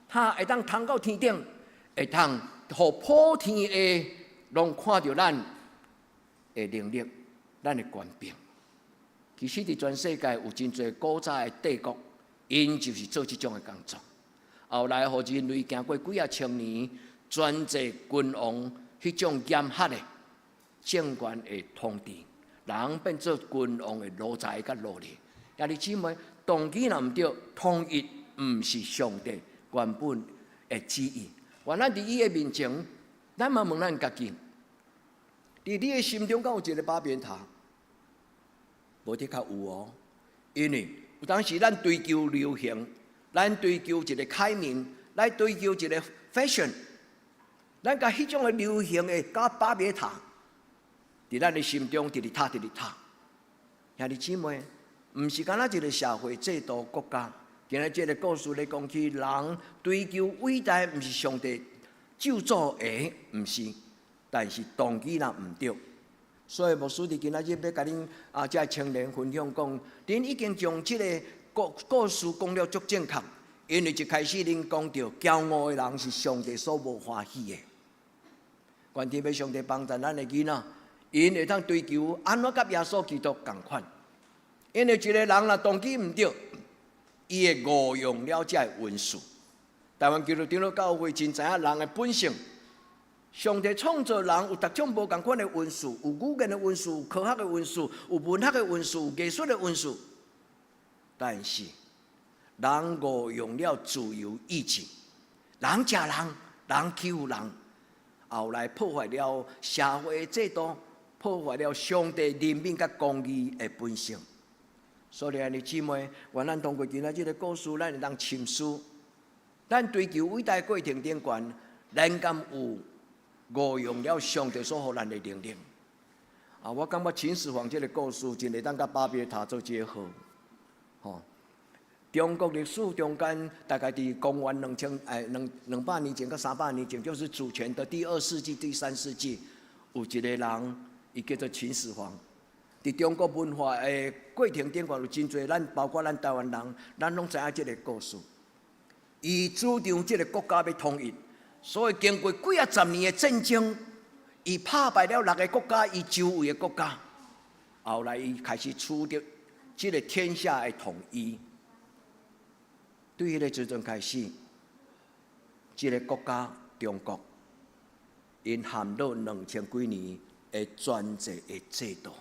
S14: 塔會當通到天頂，會當予普天的攏看著咱的能力，咱的權柄。其實佇全世界有真濟古早的帝國，𪜶就是做這種的工作。後來予人類經過幾仔千年專制君王彼種嚴苛的政權的統治，人變做君王的奴才佮奴隸。兄弟姊妹，動機若毋對，統一毋是上帝原本的旨意。願咱佇伊的面前，咱嘛問咱家己：佇你的心中敢有一个巴別塔？無的確有哦，因為有當時咱追求流行，咱追求一个開明，來追求一个 fashion，咱共彼種的流行的佮巴別塔，佇咱的心中直直塔，直直塔。兄弟姊妹，毋是干焦一个社會制度國家。今日這个故事咧講起，人追求偉大，毋是上帝咒詛的，毋是，但是動機若毋對。所以牧師佇今仔日欲共恁啊，遮青年分享講，恁已經將這个故事講了足正確，因為一開始恁講著驕傲的人是上帝所無歡喜的。願天父上帝幫助咱的囡仔，𪜶會當追求按怎佮耶穌基督仝款。因為一个人若動機毋對，伊會誤用了這个恩賜。台灣基督長老教會真知影人的本性。上帝創造人有逐種無仝款的恩賜，有語言的恩賜，有科學的恩賜，有文學的恩賜，有藝術的恩賜。但是人誤用了自由意志，人食人，人欺負人，後來破壞了社會制度，破壞了上帝憐憫佮公義的本性。所以，兄弟姊妹，願咱通過今仔這个故事，咱會當深思，咱追求偉大過程頂懸，咱敢有誤用了上帝所予咱的能力？啊，我感覺秦始皇這个故事真會當佮巴別塔做結合，吼。中國歷史中間，大概佇公元兩千哎兩兩百年前佮300年前，就是主前的第二世紀、第三世紀，有一個人，伊叫做秦始皇。佇中國文化的過程頂懸，有真濟咱包括咱台灣人，咱攏知影這个故事。伊主張這个國家欲統一，所以經過幾仔十年的戰爭，伊拍敗了六個國家，伊周圍的國家。後來伊開始取得這个天下的統一。對彼个時陣開始，這个國家中國，𪜶陷落2000幾年的專制的制度。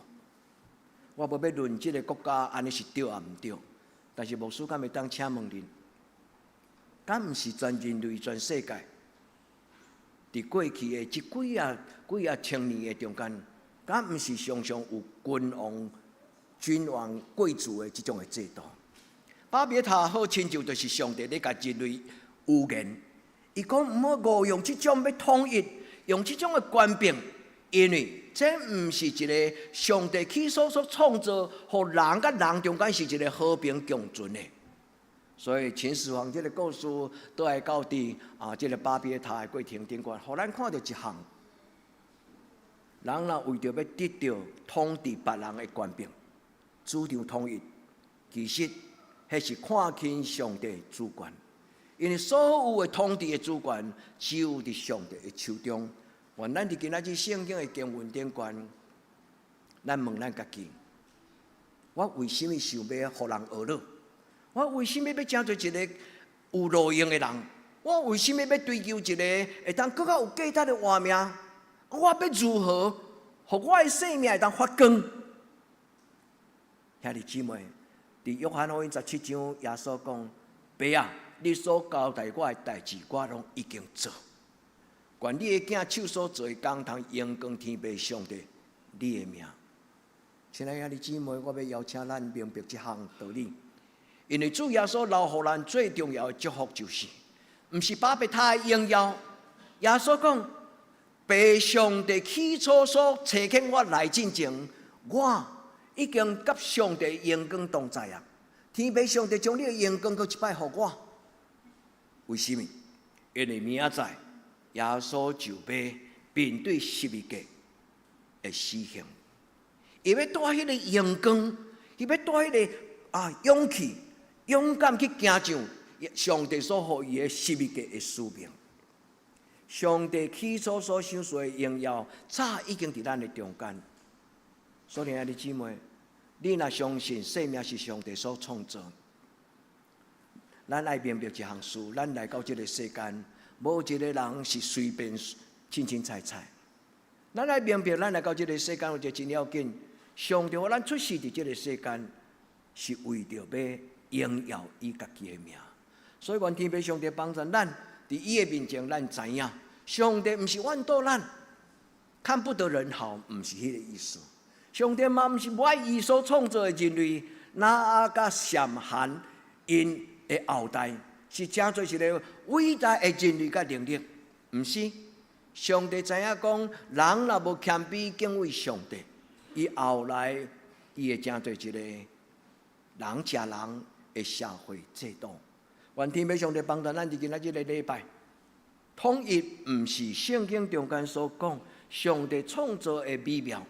S14: 我無欲論這个國家按呢是對抑毋對，但是牧師敢會當請問恁，敢毋是全人類全世界？佇過去的這幾仔幾仔千年的中間，敢毋是常常有君王、君王、貴族的這種的制度？巴別塔好親像就是上帝咧共人類預言，伊講毋好誤用這種欲統一，用這種的權柄，因為這毋是一个上帝起初所創造，予人佮人中間是一個和平共存的。所以秦始皇這个故事，都來到佇啊，這个巴別塔的過程頂懸，予咱看著一項，人若為著欲得著統治別人的權柄，主張統一，其實彼是看輕上帝主權，因為所有的統治的主權，只有佇上帝的手中。願咱佇今仔日聖經的經文頂懸，咱問咱家己：我為啥物想欲予人呵咾？我為啥物欲成做一个有路用的人？我為啥物欲追求一个會當閣較有價值的活命？我欲如何，予我的生命會當發光？兄弟姊妹，佇約翰福音17章，耶穌講：爸啊，你所交代我的代誌，我攏已經做。願你的囝手所做的工，通榮光天父上帝，你的名。親愛兄弟姊妹，我欲邀請咱明白這項道理。因為主耶穌留予咱最重要的祝福就是，毋是巴別塔的榮耀。耶穌講：爸上帝起初所差遣我來進前，我已經佮上帝榮光同在啊！天父上帝將你的榮光閣一擺予我，為啥物？因為明仔載耶穌就欲面對十字架的死刑，伊欲帶彼个榮光，伊欲帶彼个啊勇氣。勇敢去行上上帝所予伊的十字架的使命。上帝起初所賞賜的榮耀，早已經佇咱的中間。所以，兄弟姊妹，你若相信生命是上帝所創造，咱愛明白一項事：咱來到這个世間，無一个人是隨便凊凊彩彩。咱愛明白，咱來到這个世間有一个真要緊，上帝予咱出世佇這个世間，是為著欲榮耀伊家己的名，所以願天父上帝幫助咱，佇伊的面前，咱知影，上帝毋是怨妒咱，看不得人好，毋是彼个意思。上帝嘛毋是無愛伊所創造的人類，挪亞佮閃含𪜶的後代，是成做一个偉大的人類佮能力，毋是。上帝知影講，人若無謙卑敬畏上帝，伊後來伊會成做一个人食人的社會制度。願天父上帝幫助咱佇今仔這个禮拜，統一毋是聖經中間所講上帝創造的美妙。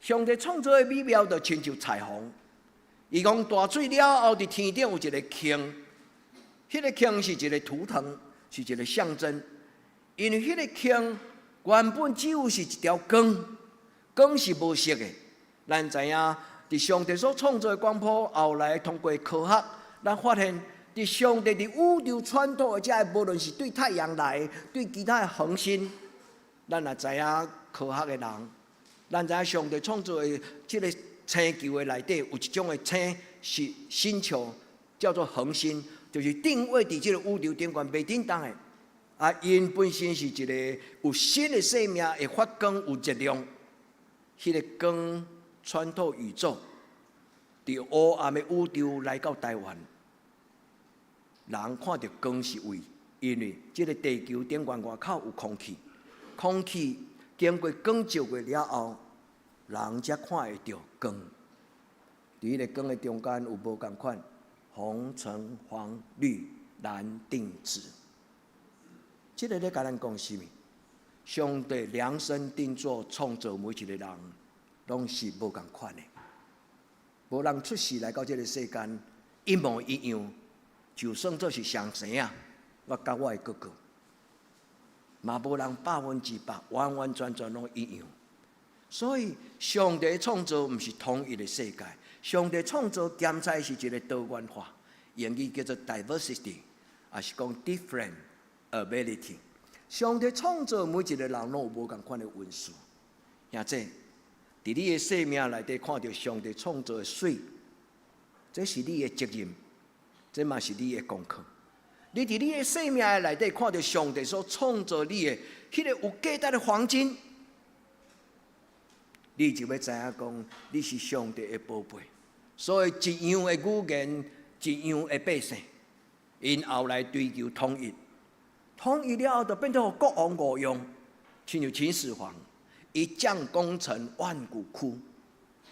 S14: 上帝創造的美妙就親像彩虹。伊講大水了後，佇天頂有一个坑，彼个坑是一个圖騰，是一个象徵。因為彼个坑原本只有是一條光，光是無色的。咱知影，佇上帝所創造的光譜，後來通過科學，咱發現，佇上帝佇宇宙穿透的這个，無論是對太陽來，對其他的恆星，咱也知影科學的人，咱知影上帝創造的這个星球的內底有一種的星是星球，叫做恆星，就是定位佇這个宇宙頂懸袂振動的。啊，𪜶本身是一个有新的生命，會發光，有熱量，彼个光穿透宇宙，佇黑暗的宇宙來到台灣，人看著光是為，因為這个地球頂懸外口有空氣，空氣經過光照過了後，人才看會著光。佇彼个光的中間有無仝款，紅橙黃綠藍靛紫。這个咧共咱講啥物？上帝量身定做創造每一个人，攏是無仝款的。無人出世來到這个世間一模一樣，就算做是雙生仔，我佮我的哥哥，嘛無人100%完完全全攏一樣。所以上帝創造毋是統一的世界，上帝創造兼採是一個多元化，英語叫做 diversity，也是講 different ability。上帝創造每一個人攏有無仝款的恩賜，兄弟，佇你的生命內底看著上帝創造的媠，這是你的責任，這嘛是你的功課。你佇你的生命內底看著上帝所創造你的彼個有價值的黃金，你就欲知影講你是上帝的寶貝。所以一樣的語言，一樣的百姓，𪜶後來追求統一，統一了後就變做國王五樣，親像秦始皇，一將功成萬骨枯。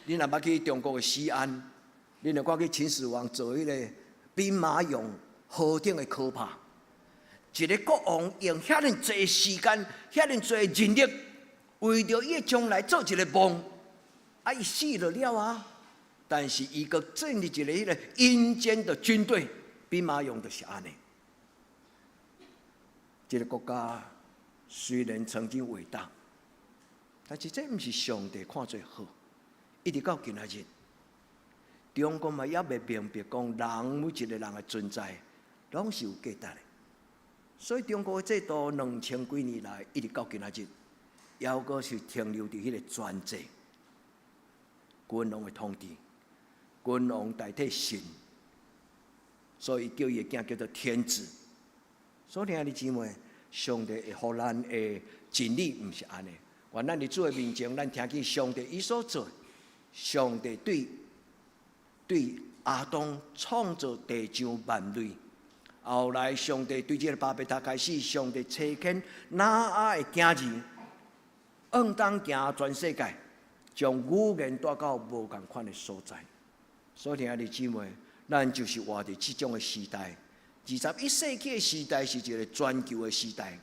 S14: 你若捌去中國的西安，你若看見秦始皇做彼個兵馬俑，何等的可怕！一個國王用遐爾濟時間、遐爾濟人力，為著伊的將來做一個夢，啊，伊死著了啊！但是伊閣建立一個彼個陰間的軍隊，兵馬俑就是按呢。這個國家雖然曾經偉大，但是這毋是上帝看做好。一直到今仔日，中國嘛猶未明白講人每一個人的存在，攏是有價值的。所以中國的制度2000幾年來，一直到今仔日，猶閣是停留佇彼個專制、君王的統治，君王代替神，所以叫伊的囝叫做天子。所以兄弟姊妹，上帝會予咱的真理毋是按呢。願咱佇主的面前，咱聽見上帝伊所做，上帝對亞當創造地上萬類，後來上帝對這個巴別塔開始，上帝差遣挪亞的囝兒，應當行全世界，將語言帶到無仝款的所在。所以兄弟姊妹，咱就是活佇這種的時代。21世紀的時代是一個全球的時代，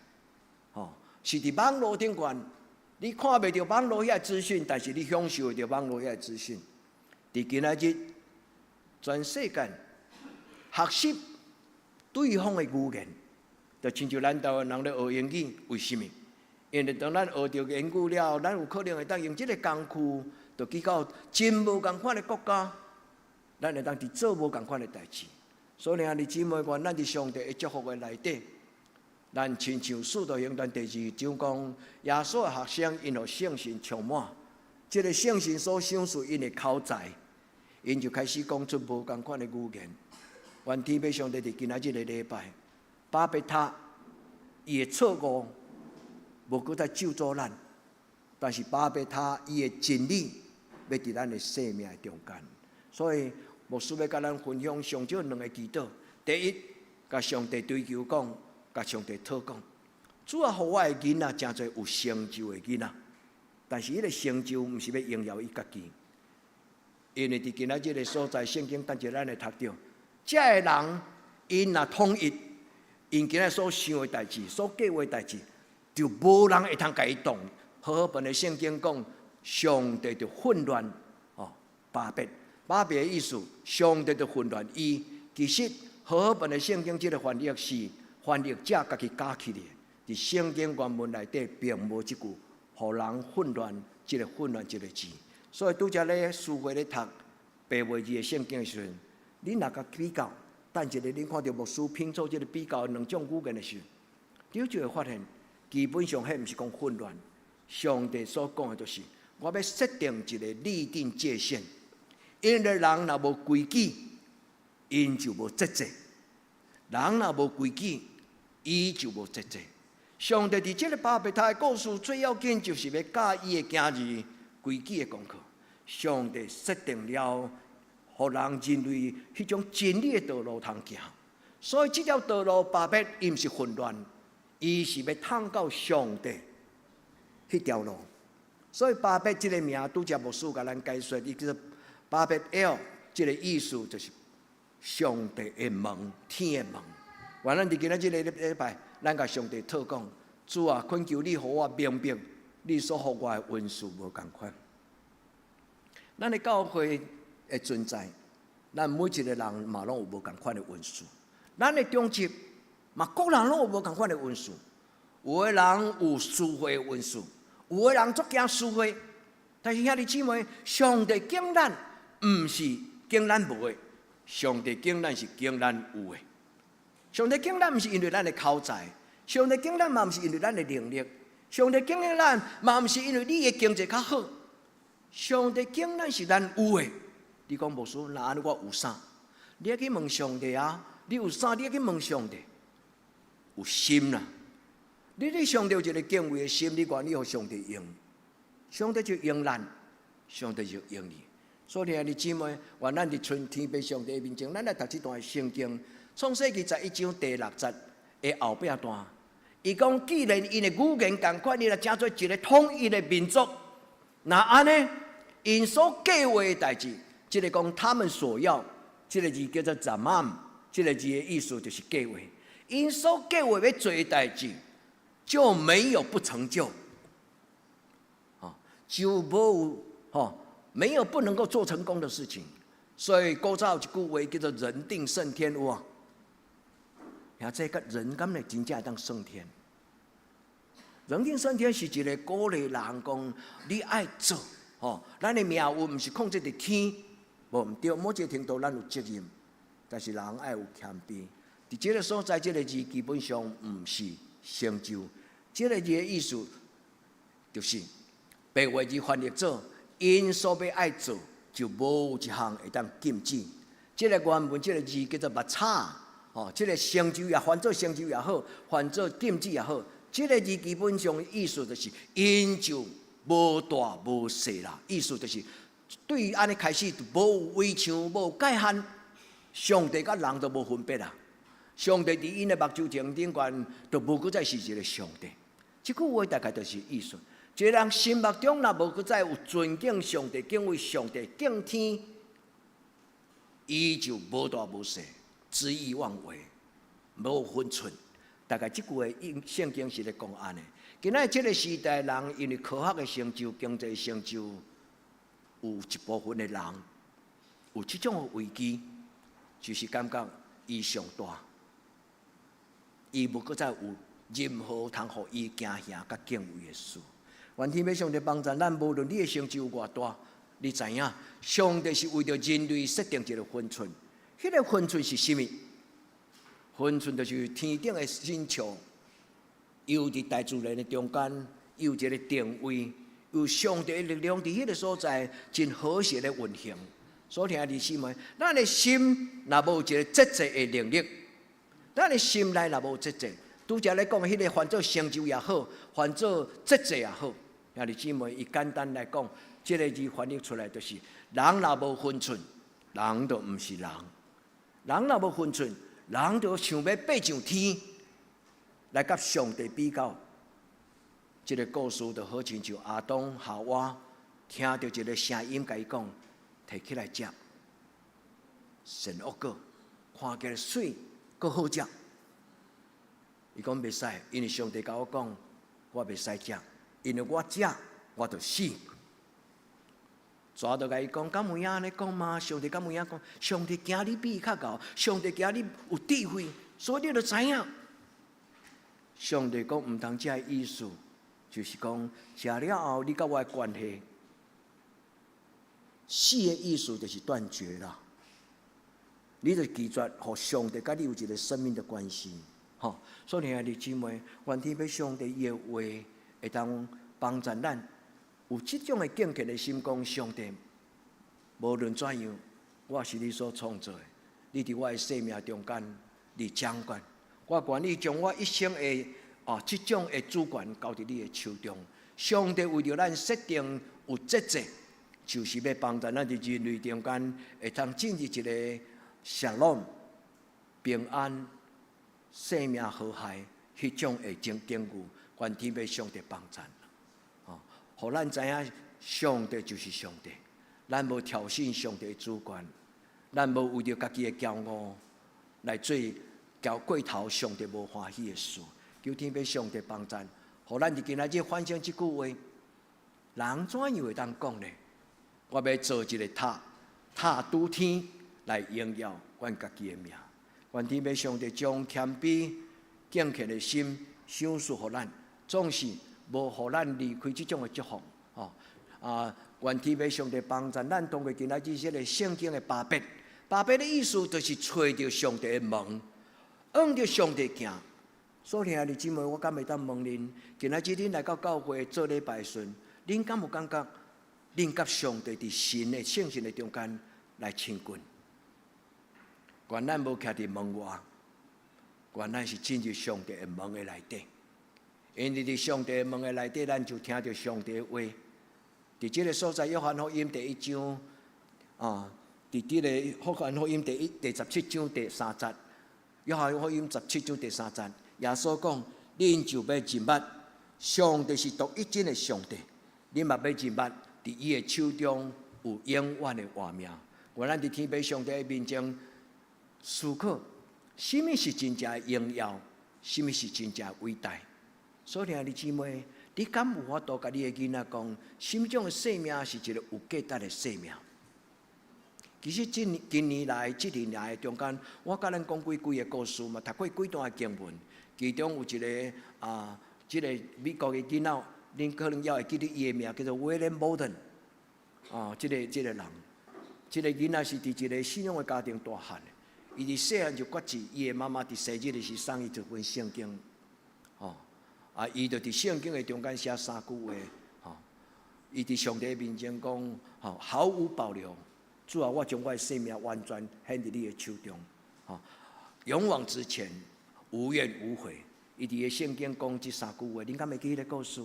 S14: 吼，是佇網路頂懸，你看袂著網路遐資訊，但是你享受著網路遐資訊。佇今仔日，全世界學習對方的語言，就親像咱台灣人咧學英語，為啥物？因為當咱學著英語了後，咱有可能會當用這個工具，就去到真無仝款的國家，咱會當佇做無仝款的代誌。所以兄弟姊妹，願咱佇上帝的祝福的內底，咱親像使徒行傳第二章講，耶穌的學生𪜶予聖神充滿，這個聖神所賞賜𪜶的口才，𪜶就開始講出無仝款的語言。願天父上帝佇今仔日個禮拜，巴別塔伊的錯誤無閣再咒詛咱，但是巴別塔伊的真理欲佇咱的生命的中間，所以牧師欲共咱分享上少兩个祈禱。第一，共上帝追求講，共上帝討講，主啊，予我的囡仔成做有成就的囡仔，但是彼個成就毋是欲榮耀伊家己，因為佇今仔這個所在，聖經等一下咱會讀著，這个人𪜶若統一，𪜶今仔所想的代誌、所計畫的代誌，就無人會通共伊擋。和合本的聖經講，上帝就混亂哦，巴別，巴別的意思，上帝就混亂伊。其實和合本的聖經這個翻譯是翻譯者家己加起的，佇聖經原文內底並無這句，予人混亂，這個混亂這個字。所以拄才咧書會咧讀白話字的聖經的時陣，你若共比較，等一下恁看著牧師拼湊這個比較兩種語言的時陣，你就會發現，基本上彼毋是講混亂。上帝所講的就是，我欲設定一個立定界限，因為人若無規矩，𪜶就無節制；人若無規矩，伊就無節制。上帝佇這個巴別塔的故事最要緊，就是欲教伊的囝兒規矩的功課。上帝設定了，予人人類彼種真理的道路通行。所以這條道路巴別伊毋是混亂，伊是欲通到上帝彼條路。所以巴別這個名，拄才牧師共咱解說，伊叫做巴別埃，這個意思就是上帝的門，天的門。願咱佇今仔這個禮拜，咱共上帝討講，主啊，懇求你予我明白，你所予我的恩賜無仝款。咱的教會的存在，咱每一個人嘛攏有無仝款的恩賜。咱的長執嘛，各人攏有無仝款的恩賜。有的人有私會恩賜，有的人足驚私會。但是兄弟姊妹，上帝揀咱，毋是揀咱無的，上帝揀咱是揀咱有的。上帝揀咱毋是因為咱的口才，上帝揀咱嘛毋是因為咱的能力，上帝揀咱嘛毋是因為你的經濟較好。上帝揀咱是咱有的。你講牧師，那按呢我有啥？你愛去問上帝啊！你有啥？你愛去問上帝。有心啦，你對上帝有一個敬畏的心，你願意予上帝用。上帝就用咱，上帝就用你。所以兄弟姊妹，願咱佇春天父上帝面前，咱來讀這段聖經，創世記11章第六節的後壁段。伊講，既然𪜶的語言仝款，伊若成做一個統一的民族，若按呢，𪜶所計劃的代誌，這個講他們所要，這個字叫做 zamam，這個字的意思就是計劃。𪜶所計劃欲做的代誌，就沒有不成就。就無吼，沒有不能夠做成功的事情。所以古早有一句話叫做“人定勝天”有無？啊，這個人敢會真正會當勝天？人定勝天是一個鼓勵人講，你愛做吼，咱的命運毋是控制佇天，無毋對，某一個程度咱有責任，但是人愛有謙卑。佇這個所在，這個字基本上毋是成就，這個字的意思就是。白話字翻譯做，𪜶所欲愛做，就無一項會當禁止。這個原文這個字叫做目叉，哦，這個成就也翻做成就也好，翻做禁止也好，這個字基本上意思就是，𪜶就無大無細啦。意思就是，對按呢開始就無圍牆、無界限，上帝佮人都無分別啦。上帝佇𪜶的目睭前頂懸，就無閣再是一個上帝。這句話大概就是意思。一個人心目中若無閣再有尊敬上帝、敬畏上帝、敬天，伊就無大無細，恣意妄為，無分寸。大概這句話聖經是咧講按呢。今仔這個時代人因為科學的成就、經濟成就，有一部分的人有這種的危機，就是感覺伊上大，伊無閣再有任何通予伊驚嚇佮敬畏的事。願天父上帝幫助咱，無論你的成就有偌大，你知影，上帝是為著人類設定一個分寸，彼個分寸是啥物？分寸就是天頂的親像，又佇大自然的中間，有一個定位，有上帝的力量佇彼個所在，真和諧的運行。所以兄弟姊妹，咱的心若無一個節制的能力，咱的心內若無節制，拄才咧講彼個翻做成就也好，翻做節制也好。兄弟姊妹，伊簡單來講，這個字翻譯出來就是：人若無分寸，人就毋是人；人若無分寸，人就想欲爬上天來佮上帝比較。這個故事就好親像亞當夏娃聽著一個聲音，共伊講：提起來食，善惡果，看起來媠，閣好食。伊講袂使，因為上帝共我講，我袂使食。因為我食，我就死。蛇就共伊講，敢有影按呢講嗎？上帝敢有影講？上帝驚你比伊較𠢕，上帝驚你有智慧，所以你就知影。上帝講毋通食的意思，就是講食了後，你佮我的關係，死的意思就是斷絕啦。你就拒絕予上帝佮你有一個生命的關係，吼。所以兄弟姊妹，願天父上帝伊的話會當幫助咱有這種的敬虔的心，講上帝，無論怎樣，我是你所創造的，你佇我的生命中間，你掌管，我願意將我一生的啊這種的主權交佇你的手中。上帝為著咱設定有節制，就是欲幫助咱佇人類中間會當進入一個 Shalom 平安、生命和諧彼種的境境遇，願天父上帝幫助。哦，予咱知影上帝就是上帝，咱無挑釁上帝的主權，咱無為著家己的驕傲來做交過頭上帝無歡喜的事。求天父上帝幫助，予咱佇今仔日反省這句話，人怎樣會當講呢？我欲造一個塔，塔拄天來榮耀阮家己的名。願天父上帝將謙卑、敬虔的心賞賜予咱，總是無予咱離開這種的祝福。吼啊！願天父上帝幫助咱，通過今仔日這個聖經的巴別。巴別的意思就是揣著上帝的門，向著上帝行。所以兄弟姊妹，我敢會當問恁，今仔日恁來到教會做禮拜時，恁敢有感覺恁佮上帝佇神的聖神的中間來親近？願咱無徛佇門外，願咱是進入上帝的門的內底。因為佇上帝的門的內底，咱就聽著上帝的話。佇這个所在，約翰福音第一章啊，佇這個約翰福音第17章第三節，約翰福音十七章第三節，耶穌講：恁就欲認捌，上帝是獨一真的上帝，恁嘛欲認捌，佇伊的手中有永遠的活命。願咱佇天父上帝的面前思考，啥物是真正的榮耀，啥物是真正偉大。所以兄弟姊妹，你敢有法度共你的囡仔講，啥物種的生命是一个有價值的生命？其實近年來，這年來中間，我共恁講過幾个故事嘛，讀過幾段的經文，其中有一个啊，這个美國的囡仔，恁可能也會記得伊的名，叫做 William Bowden。啊，這个人，這个囡仔是佇一个信仰的家庭大漢的，伊佇細漢就決志，伊的媽媽佇生日的時送伊一本聖經，吼。啊！伊就佇聖經的中間寫三句話，吼！伊佇上帝面前講，吼，毫無保留，主啊，我將我的生命完全獻佇你的手中，吼，勇往直前，無怨無悔。伊佇个聖經講這三句話，恁敢會記彼个故事？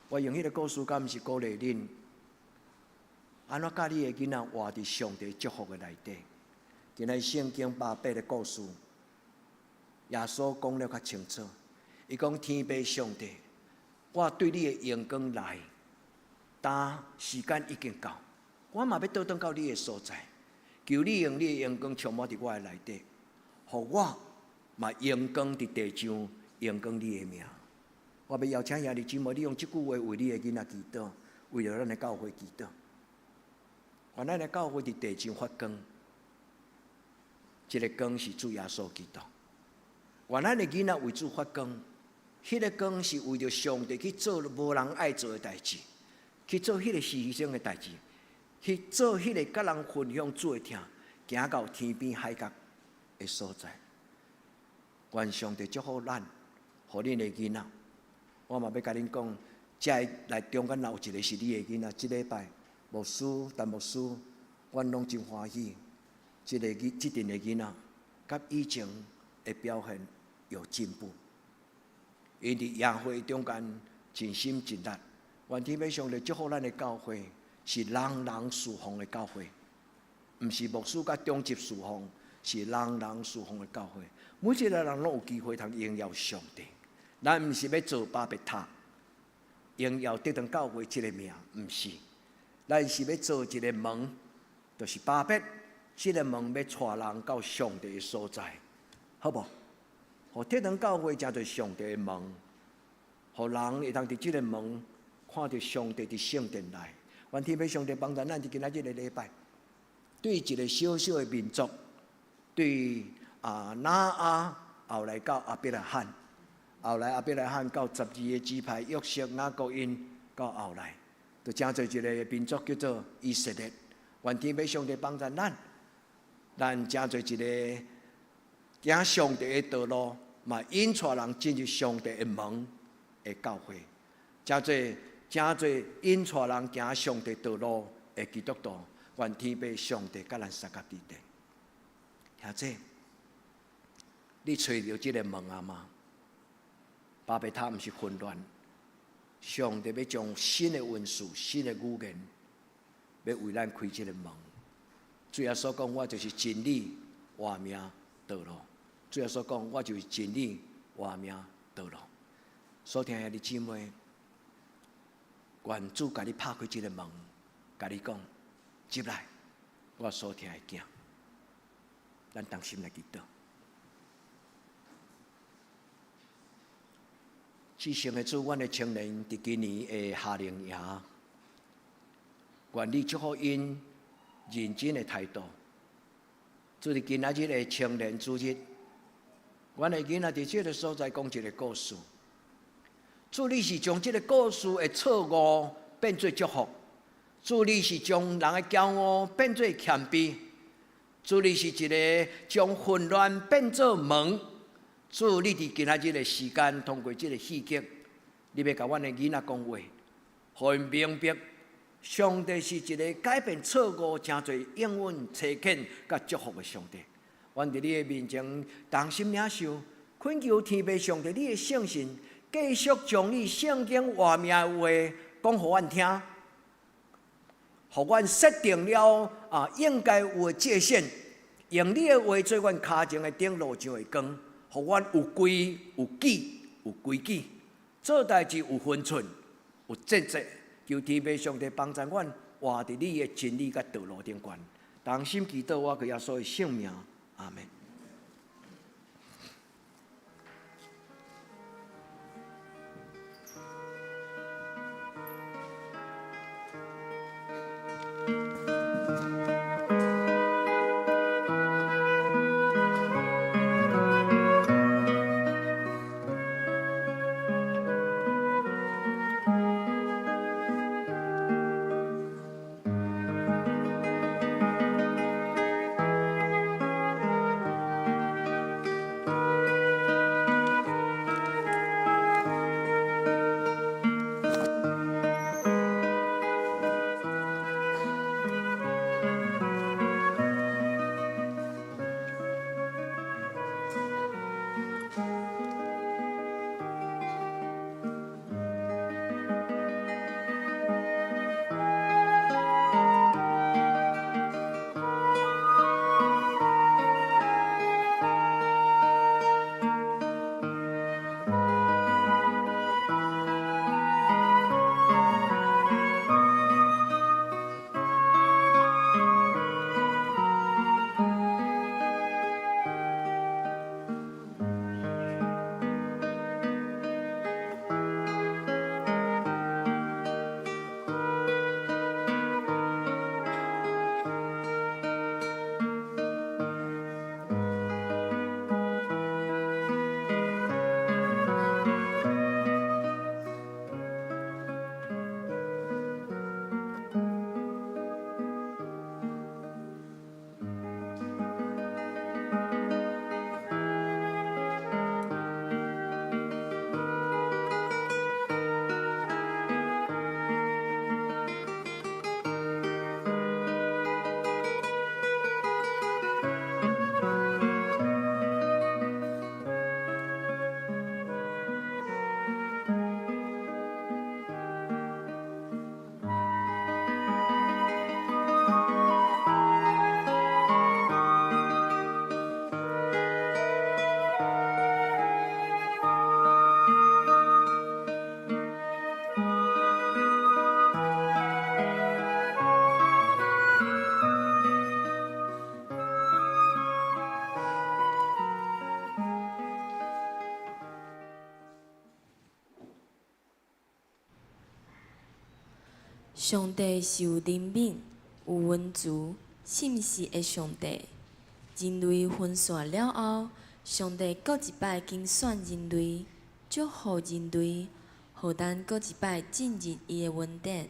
S14: 我用彼个故事，敢毋是鼓勵恁？按怎教你的囡仔活佇上帝祝福的內底？今仔聖經巴別的故事，耶穌講了較清楚。伊講天父上帝，我對你的榮光來，但時間已經到，我嘛欲倒轉到你的所在，求你用你的榮光充滿佇我的內底，予我嘛榮光佇地上，榮光你的名。我欲邀請兄弟姊妹，你用這句話為你的囡仔祈禱，為著咱的教會祈禱。願咱的教會佇地上發光，這个光是主耶穌基督。願咱的囡仔為主發光。彼个光是為著上帝去做無人愛做的代誌，去做彼个犧牲的代誌，去做彼个佮人分享主的疼，行到天邊海角的所在。願上帝祝福咱，予恁的囡仔。我嘛欲共恁講，遮來中間若有一个是你的囡仔，這禮拜牧師、陳牧師，阮攏真歡喜。這个囡，這陣的囡仔，佮以前的表現有進步。𪜶佇耶會中間盡心盡力，願天父上帝祝福咱的教會是人人事奉的教會，毋是牧師佮長執事奉，是人人事奉的教會。每一个人攏有機會通榮耀上帝。咱毋是欲做巴別塔，榮耀得當教會這个名，毋是。咱是欲做一个門，就是巴別，這个門欲帶人到上帝的所在，好無？予鐵堂教會成做上帝的門，予人會當佇這个門看著上帝佇聖殿內。願天父上帝幫助咱佇今仔日个禮拜，對一个小小的民族，對啊挪亞後來到亞伯拉罕，後來亞伯拉罕到十二个支派約瑟、雅各𪜶到後來，就成做一个民族叫做以色列。願天父上帝幫助咱，咱成做一个行上帝的道路，嘛引帶人進入上帝的門的教會，成做成做引帶人行上帝道路的基督徒。願天父上帝佮咱相佮佇咧。兄弟，你揣著這个門啊嗎？巴別塔毋是混亂，上帝欲將新的恩賜、新的語言，欲為咱開這个門。主耶穌講，我就是真理、活命、道路。主耶穌講，我就是真理、活命、道路。所聽兄弟姊妹，願主共你拍開這个門，共你講，入來，我所疼的囝，咱同心來祈禱。至聖的主，阮的青年佇今年的夏令營，願你祝福𪜶認真的態度。祝佇今仔日的青年主日，阮的囡仔佇這个所在講一个故事。主你是將這个故事的錯誤變做祝福，主你是將人的驕傲變做謙卑，主你是一个將混亂變做門。主你佇今仔日的時間，通過這个戲劇，你欲共阮的囡仔講話，予𪜶明白，上帝是一个改變錯誤、成做應允、差遣佮祝福的上帝。阮佇你的面前同心領受，懇求天父上帝你的聖神，繼續將你聖經活命的話講予阮聽，予阮設定了啊應該有的界線，用你的話做阮跤前的燈，路上的光，予阮有規有紀有規矩，做代誌有分寸有節制。求天父上帝幫助阮活佇你的真理佮道路頂懸。同心祈禱，我閣耶穌的聖名，阿們。
S4: 上帝是有憐憫、有恩慈、信實的上帝。人類分散了後，上帝閣一擺揀選人類，祝福人類，予咱閣一擺進入伊的恩典。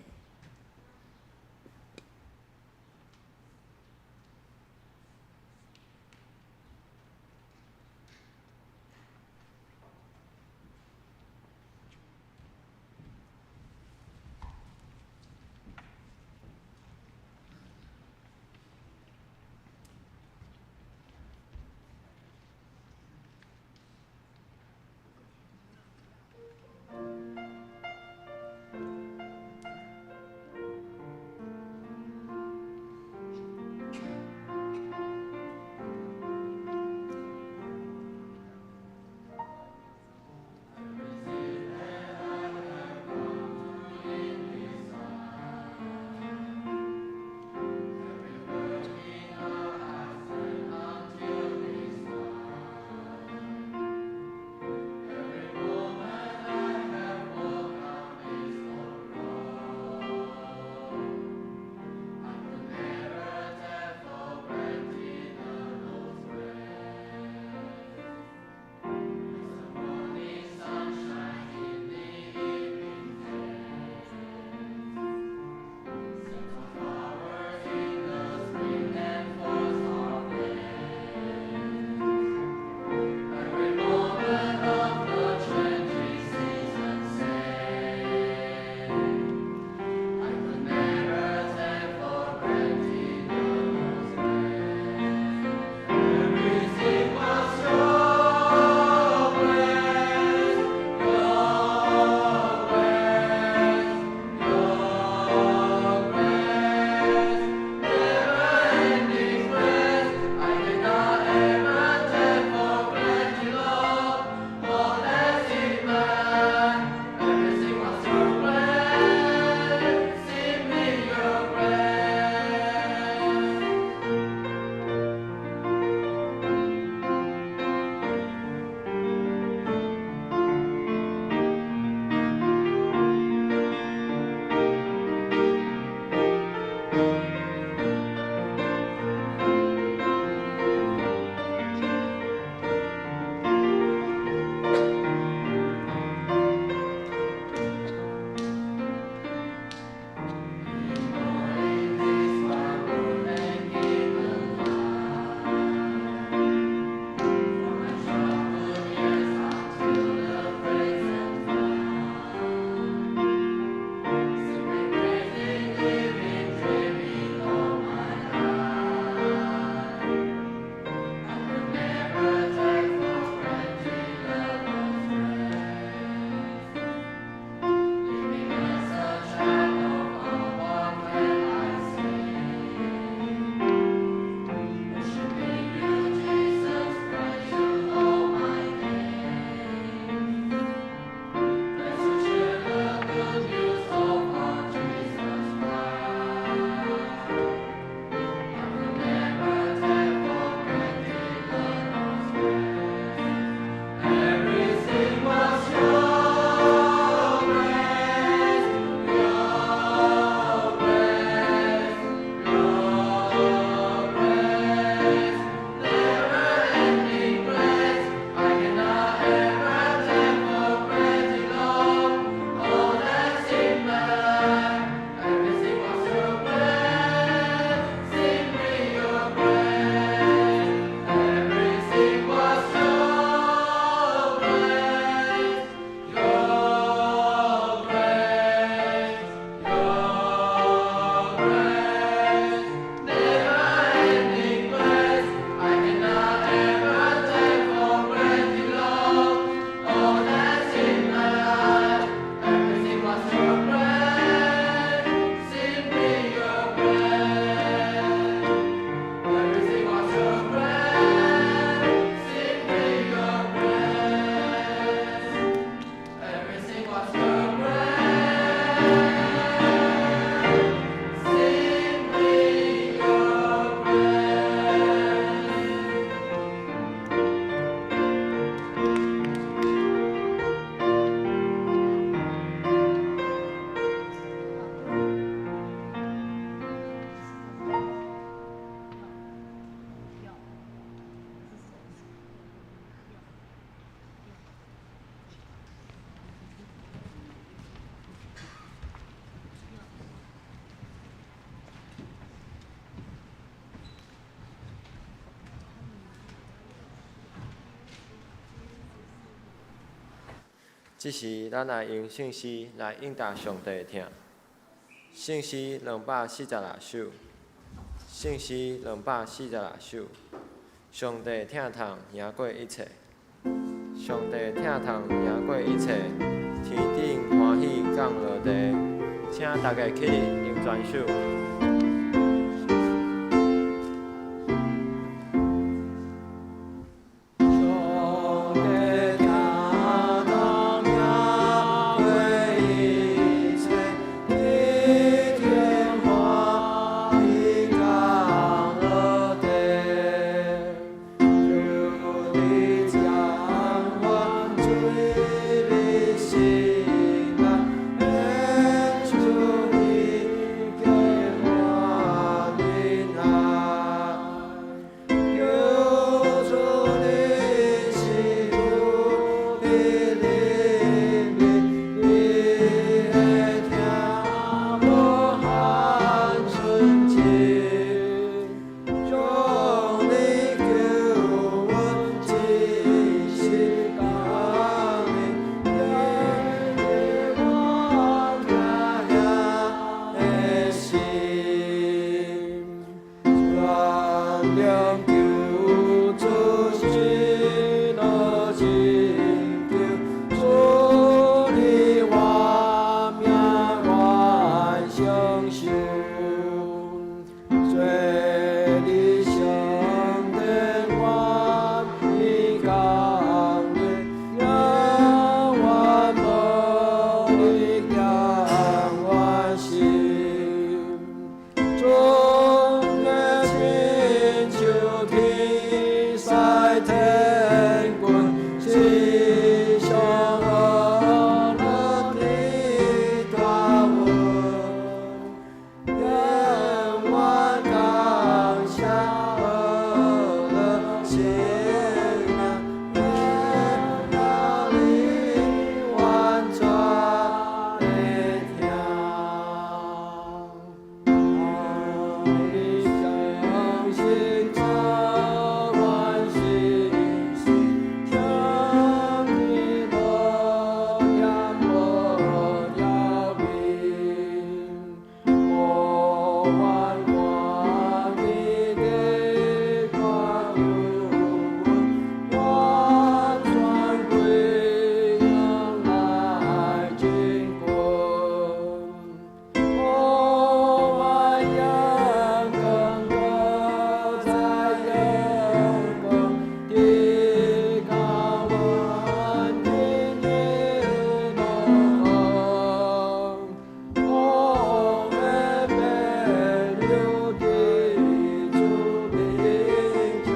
S15: Simply your grace.
S6: 這時，咱來用聖詩來應答上帝的疼。聖詩246首，聖詩246首，上帝疼痛贏過一切，上帝疼痛贏過一切，天頂歡喜降落地，請大家起立，用全首。上帝疼痛贏過一切，天頂歡喜降落地，求你將阮罪孽心愛，顯出你給我憐愛。求主你賜福的憐憫，你的疼無限純情，將你救恩這時降臨，點燃我疼的心。全能救主施樂拯救，主你我命願承受，做你聖殿願意降臨，永遠無你將我心。主的親像天使天軍，齊上阿樂的大雲，永遠感謝阿樂生命，榮耀你完全的疼。愛你相信這萬信心，將你無點無了命，我願看你的大救恩，完全歸榮來進軍。我願陽光閣再陽光，直到滿天日落紅，紅的白流的主面前，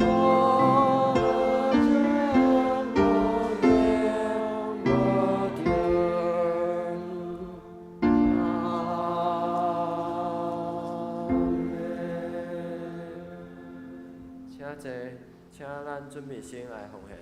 S6: 我樂見無言無停。阿門。請坐，請咱準備先來奉獻。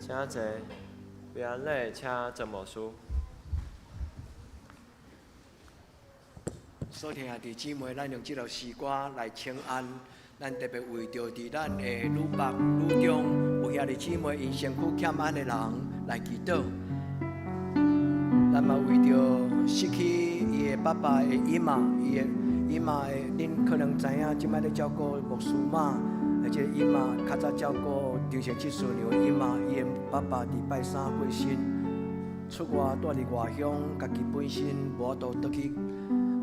S6: 請坐。平安禮，請曾牧師。
S14: 所疼的姊妹，咱用這條詩歌來請安。咱特別為著佇咱的女北、女中有兄弟姊妹𪜶身軀欠安的人來祈禱。咱嘛為著失去伊的爸爸的姨媽，伊的姨媽的，恁可能知影，這擺咧照顧牧師媽，而且姨媽較早照顧張姓執事娘的姨媽，伊的爸爸佇拜三過身，出外蹛佇外鄉，家己本身無法度轉去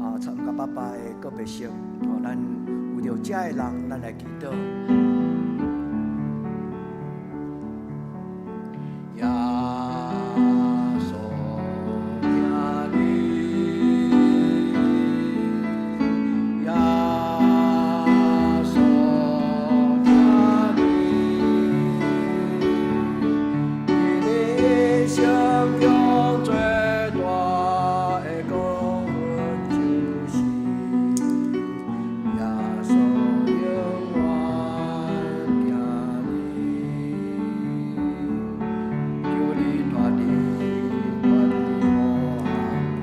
S14: 啊參加爸爸的告別式。哦，咱為著這个人，咱來祈禱。耶穌疼你，耶穌疼你，你一生中最大的鼓勵就是耶穌永遠疼你，求你脫離脫離苦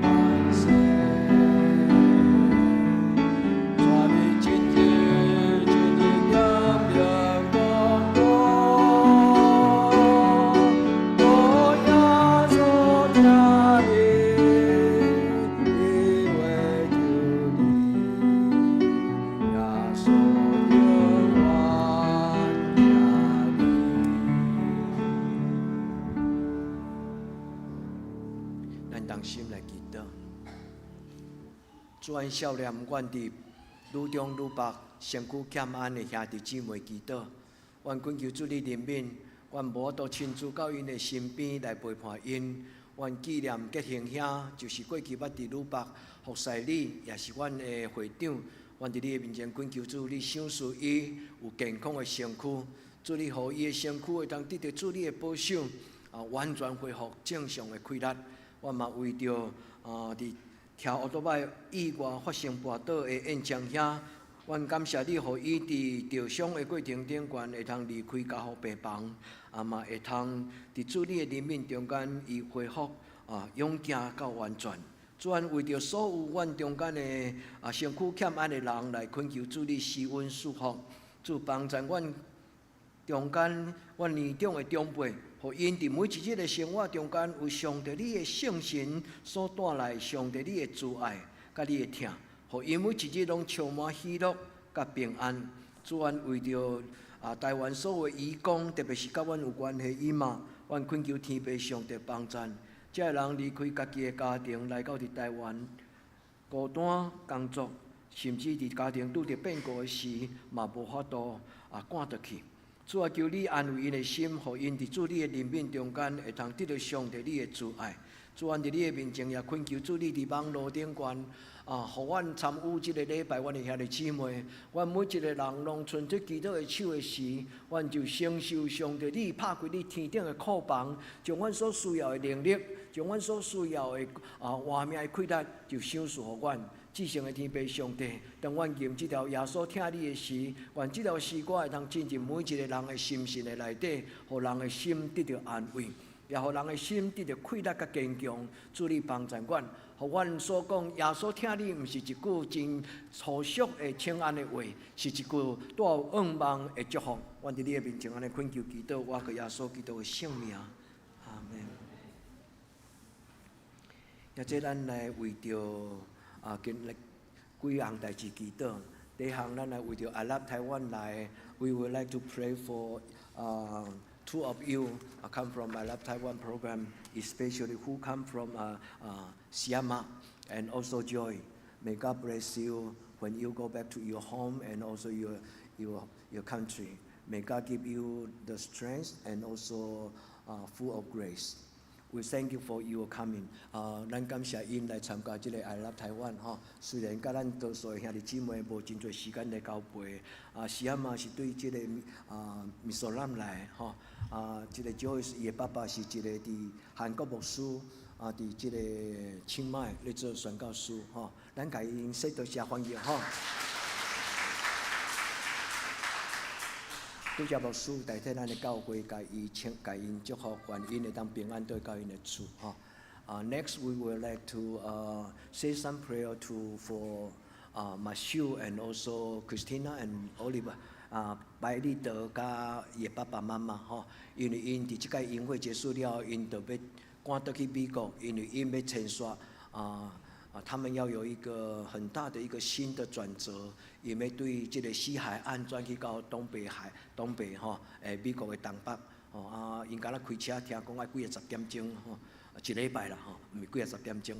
S14: 難世，帶你進入進入光明國度。哦，耶穌疼你，伊會救你，耶穌永遠疼你。咱同心來祈禱，主阮少年，阮佇女中、女北身軀欠安的兄弟姊妹祈禱，阮懇求主你憐憫，阮無法度親自到𪜶的身邊來陪伴𪜶。阮紀念吉興兄，就是過去捌佇女北服侍你，也是阮的會長。阮佇你的面前懇求主，你賞賜伊有健康的身軀，主你予伊的身軀會當得著主你的保守，啊，完全恢復正常的氣力。阮嘛為著啊，佇騎烏多擺意外發生跋倒的燕江兄，阮感謝你，予伊佇著傷的過程頂懸會通離開加護病房，啊嘛會通佇主你的憐憫中間，伊恢復啊勇健到完全。主阮為著所有阮中間的啊身軀欠安的人來懇求主你施恩賜福，主幫助阮中間阮年長的長輩，予𪜶佇每一日的生活中間有上帝你的聖神所帶來上帝你的慈愛佮你的疼，予𪜶每一日攏充滿喜樂佮平安。主阮為著啊台灣所有的移工，特別是佮阮有關係姨媽，阮懇求天父上帝幫贊，這个人離開家己的家庭來到佇台灣孤單工作，甚至佇家庭拄著變故的時，嘛無法度啊趕轉去。主啊，求你安慰𪜶的心，予𪜶佇主你的憐憫中間，會通得著上帝你的慈愛。主阮佇你的面前也懇求主你佇網路頂懸啊，予阮參與這個禮拜，阮的兄弟姊妹，阮每一個人攏伸出祈禱的手的時，阮就承受上帝你拍開你天頂的庫房，將阮所需要的能力，將阮所需要的啊活命的氣力，就賞賜予阮。至聖的天父上帝，當阮吟這條耶穌疼你的詩，願這條詩歌會通進入每一個人的心神的內底，予人的心得著安慰，也予人的心得著氣力佮堅強。主你幫助阮，予阮所講耶穌疼你，毋是一句真粗俗的請安的話，是一句帶有願望的祝福。阮佇你的面前按呢懇求祈禱，我佮耶穌基督的聖名，阿門。也這咱來為著啊，今日幾項代誌祈禱。第一項，咱來為著 I Love Taiwan 來，We would like to pray for two of you come from I Love Taiwan program, especially who come from Siama and also Joy. May God bless you when you go back to your home and also your country. May God give you the strength and also full of grace. We thank you for your coming. 啊，咱感謝𪜶來參加這個 I Love Taiwan 吼。雖然佮咱多數的兄弟姊妹無真濟時間來交陪，啊，是啊嘛是對這個啊密蘇蘭來吼。啊，這個 Joyce 伊的爸爸是一個佇韓國牧師，啊，佇這個清邁咧做宣教師吼。咱共𪜶說多謝歡迎吼。拄才牧師代替咱的教會，共伊請，共𪜶祝福，願𪜶會當平安轉到𪜶的厝吼。Next, we would like to say some prayer to for Matthew and also Christina and Oliver. 啊，白立德佮伊的爸爸媽媽吼，因為𪜶佇這屆營會結束了，𪜶就欲趕轉去美國，因為𪜶欲遷徙啊啊，他們要有一個很大的一個新的轉折，𪜶欲對這個西海岸轉去到東北海東北吼，誒美國的東北吼啊，𪜶敢若開車聽講愛幾仔十點鐘吼，一禮拜啦吼，毋是幾仔十點鐘。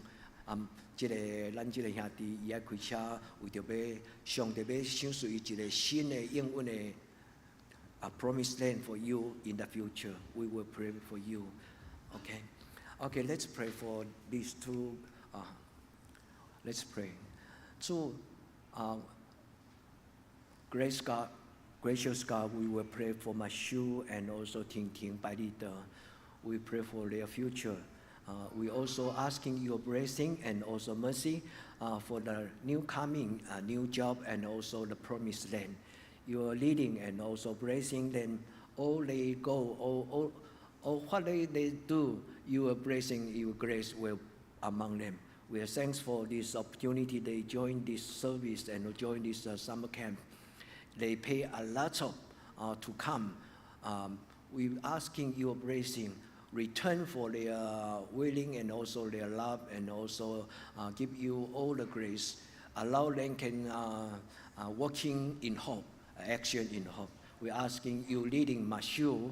S14: 啊，這個咱這個兄弟伊愛開車，為著欲上帝欲賞賜伊一個新的應允的啊，promised land for you in the future. We will pray for you. Okay, okay. Let's pray for these two. Let's pray. 主啊，Grace God, gracious God, we will pray for Matthew and also 婷婷、白立德. We pray for their future. We also asking your blessing and also mercy for the new coming, new job, and also the promised land. You are leading and also blessing them. All they go, all what they do, your blessing, your grace will among them. We are thanks for this opportunity. They join this service and join this summer camp. They pay a lot of to come. We asking your blessing return for their willing and also their love and also give you all the grace. Allow them can working in hope, action in hope. We're asking you leading Matthew,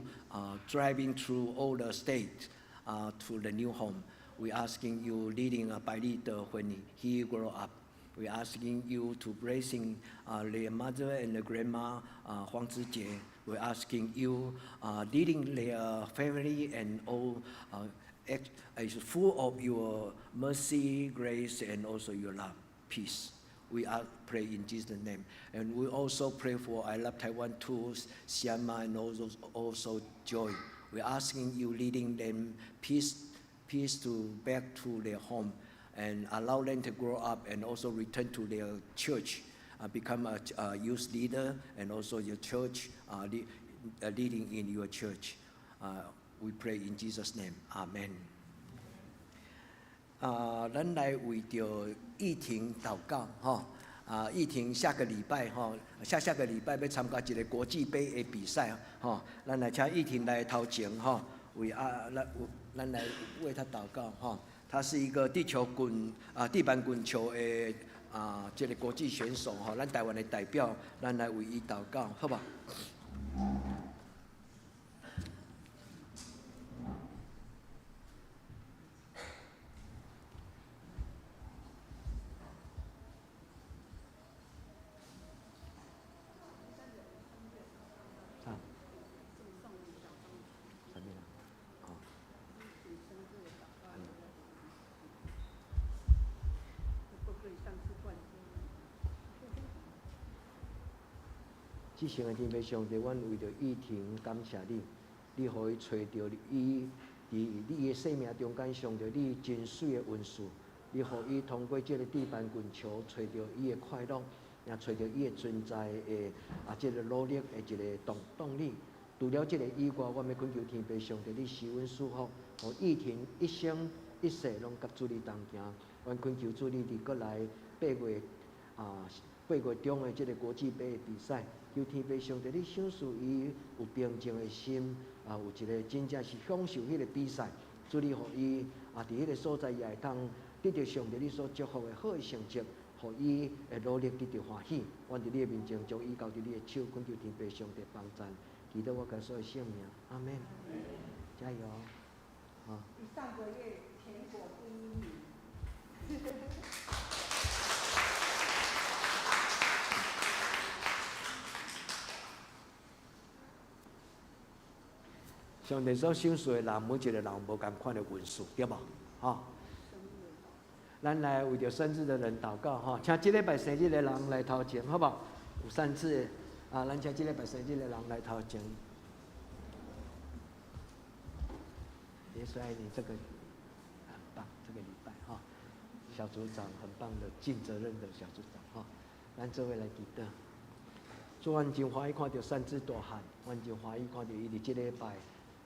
S14: driving through all the state to the new home. We're asking you leading 白立德 when he grow up. We're asking you to blessing their mother and the grandma, 黃子杰. We're asking you leading their family and all is full of your mercy, grace, and also your love, peace. We are pray in Jesus' name. And we also pray for I Love Taiwan too, Siama, and also Joy. We're asking you leading them peace, peace to back to their home and allow them to grow up and also return to their church, become a youth leader and also your church, leading in your church. We pray in Jesus' name. Amen. 啊，咱來為著玉婷禱告，吼！啊，玉婷下個禮拜吼，下下個禮拜欲參加一個國際盃的比賽，吼！咱來請玉婷來頭前，吼，為啊，咱咱來為她禱告，吼！她是一個地球滾啊地板滾球的啊這個國際選手，吼！咱台灣的代表，咱來為伊禱告，好無？啊，啥物啦？哦。至聖的天父上帝，阮為著玉婷感謝你，你予伊揣著伊佇你的生命中間上著你真媠的恩賜，你予伊通過這个地板滾球揣著伊的快樂，也揣著伊的存在的啊，這个努力的一个動力。除了這个以外，我欲懇求天父上帝，你賜阮賜福，予玉婷一生一世攏佮主你同行。阮懇求主你佇閣來8月啊8月中的這个國際盃的比賽，求天父上帝你賞賜伊有平靜的心，啊，有一個真正是享受彼個比賽。主你予伊啊，佇彼個所在也會當得著上帝你所祝福的好的成績，予伊會努力得著歡喜。阮佇你的面前將伊交佇你的手，懇求天父上帝幫贊，祈禱我耶穌的聖名，阿門。加油！啊。
S16: 上個月全國第一名。
S14: 上帝所賞賜的人，每一個人無仝款的恩賜，對無？吼。咱來為著生日的人禱告，吼，請這禮拜生日的人來頭前，好無？有三次啊，咱請這禮拜生日的人來頭前。耶穌愛你，這個很棒，這個禮拜哈，小組長很棒的盡責任的小組長哈，咱這位來祈禱。主，阮真歡喜看著善智大漢，阮真歡喜看著伊佇這禮拜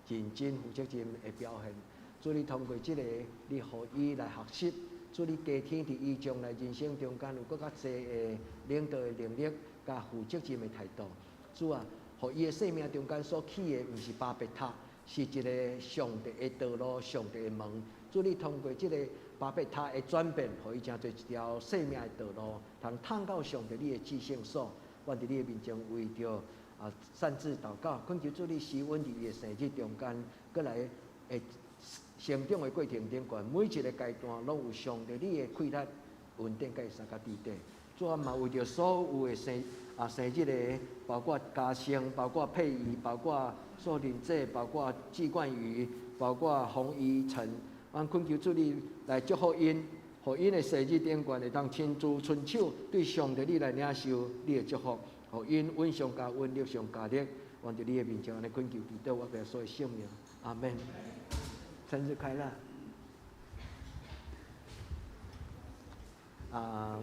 S14: 認真負責任的表現。主，你通過這个，你予伊來學習。主，你加添佇伊將來人生中間有閣較濟的領導的能力，佮負責任的態度。主啊，予伊的生命中間所起的，毋是巴別塔，是一个上帝的道路、上帝的門。主，你通過這个巴別塔的轉變，予伊成做一條生命的道路，通通到上帝你的至聖所。阮佇你的面前為著善智禱告，懇求主你施恩佇伊的生日中間，閣來會成長的過程頂懸，每一个階段攏有上帝你的氣力、恩典佮伊相佮佇底。主啊，嘛為著所有的生日的，包括嘉生，包括佩儀，包括素玲姐，包括季冠宇，包括洪怡晨，阮懇求主你來祝福𪜶，予𪜶的生日頂懸會當親自親手對上帝你來領受你的祝福，予𪜶恩上加恩，力上加力。阮佇你的面前按呢懇求祈禱，我耶穌的聖名，阿門。生日快樂！啊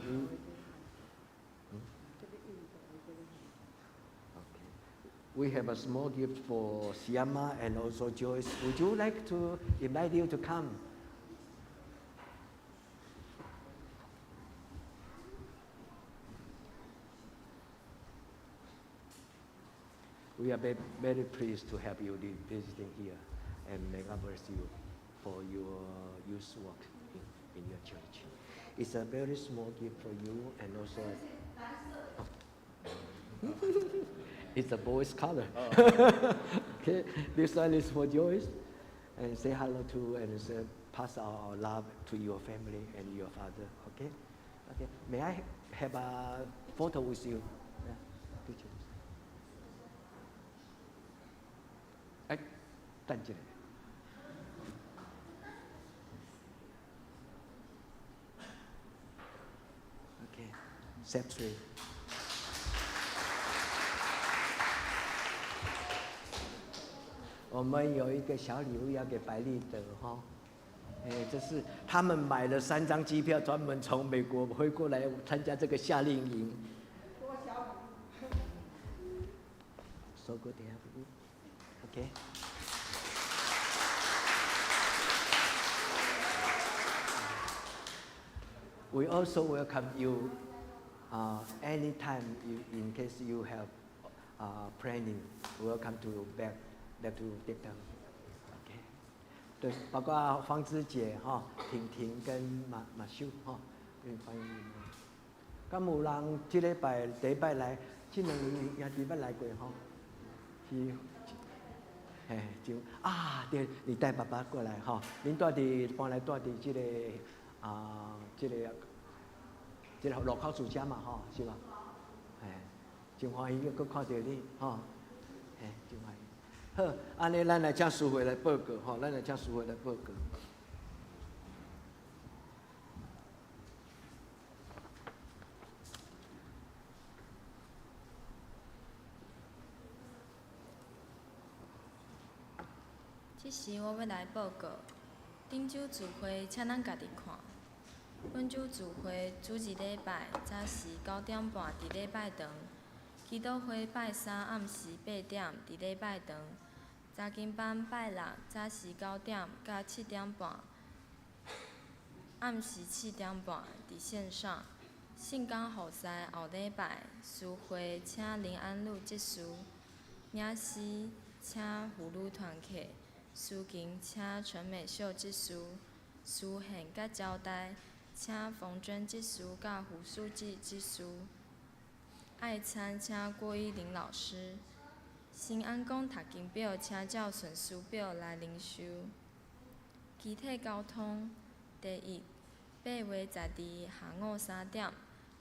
S14: ，We have a small gift for Siama and also Joyce. Would you like to invite you to come? We are very pleased to have you visiting here, and may God bless you for your youth work in your church. It's a very small gift for you, and also it's a boy's color. Okay, this one is for Joyce, and say hello to and say, pass our love to your family and your father. Okay, okay. May I have a photo with you? Yeah, picture. 哎，等一下。Okay, step three. 我們有一個小禮物要給白立德哈，哎，這是他們買了3張機票，專門從美國飛過來參加這個夏令營。So good to have you. Okay. We also welcome you anytime you, in case you have planning. Welcome to back to Vietnam. OK，對，包括方芝姐哈、婷婷跟馬馬秀哈，歡迎你們。敢有人這禮拜第一擺來，這兩位也第一擺來過吼？是，嘿，就啊，對，你帶爸爸過來吼，恁住佇搬來住佇這个啊，這个路口住家嘛吼，是吧？嘿，真歡喜閣看著你吼，嘿，真歡喜。好，按呢，咱來請淑慧來報告吼，咱來請淑慧來報告。
S4: 這時我欲來報告，頂週聚會，請咱家己看。本週聚會主日禮拜早時9點半佇禮拜堂，祈禱會拜三暗時8點佇禮拜堂，查經班拜六早時9點佮7點半，暗時7點半佇線上。聖工服侍後禮拜司會請林安祿執事，領詩請婦女團契，司琴請陳美秀執事，司獻佮招待請馮娟執事佮胡書記執事，愛餐請郭依玲老師，新安宮讀經表請照順序表來靈修。機體交通，第一，8月12下午3點，二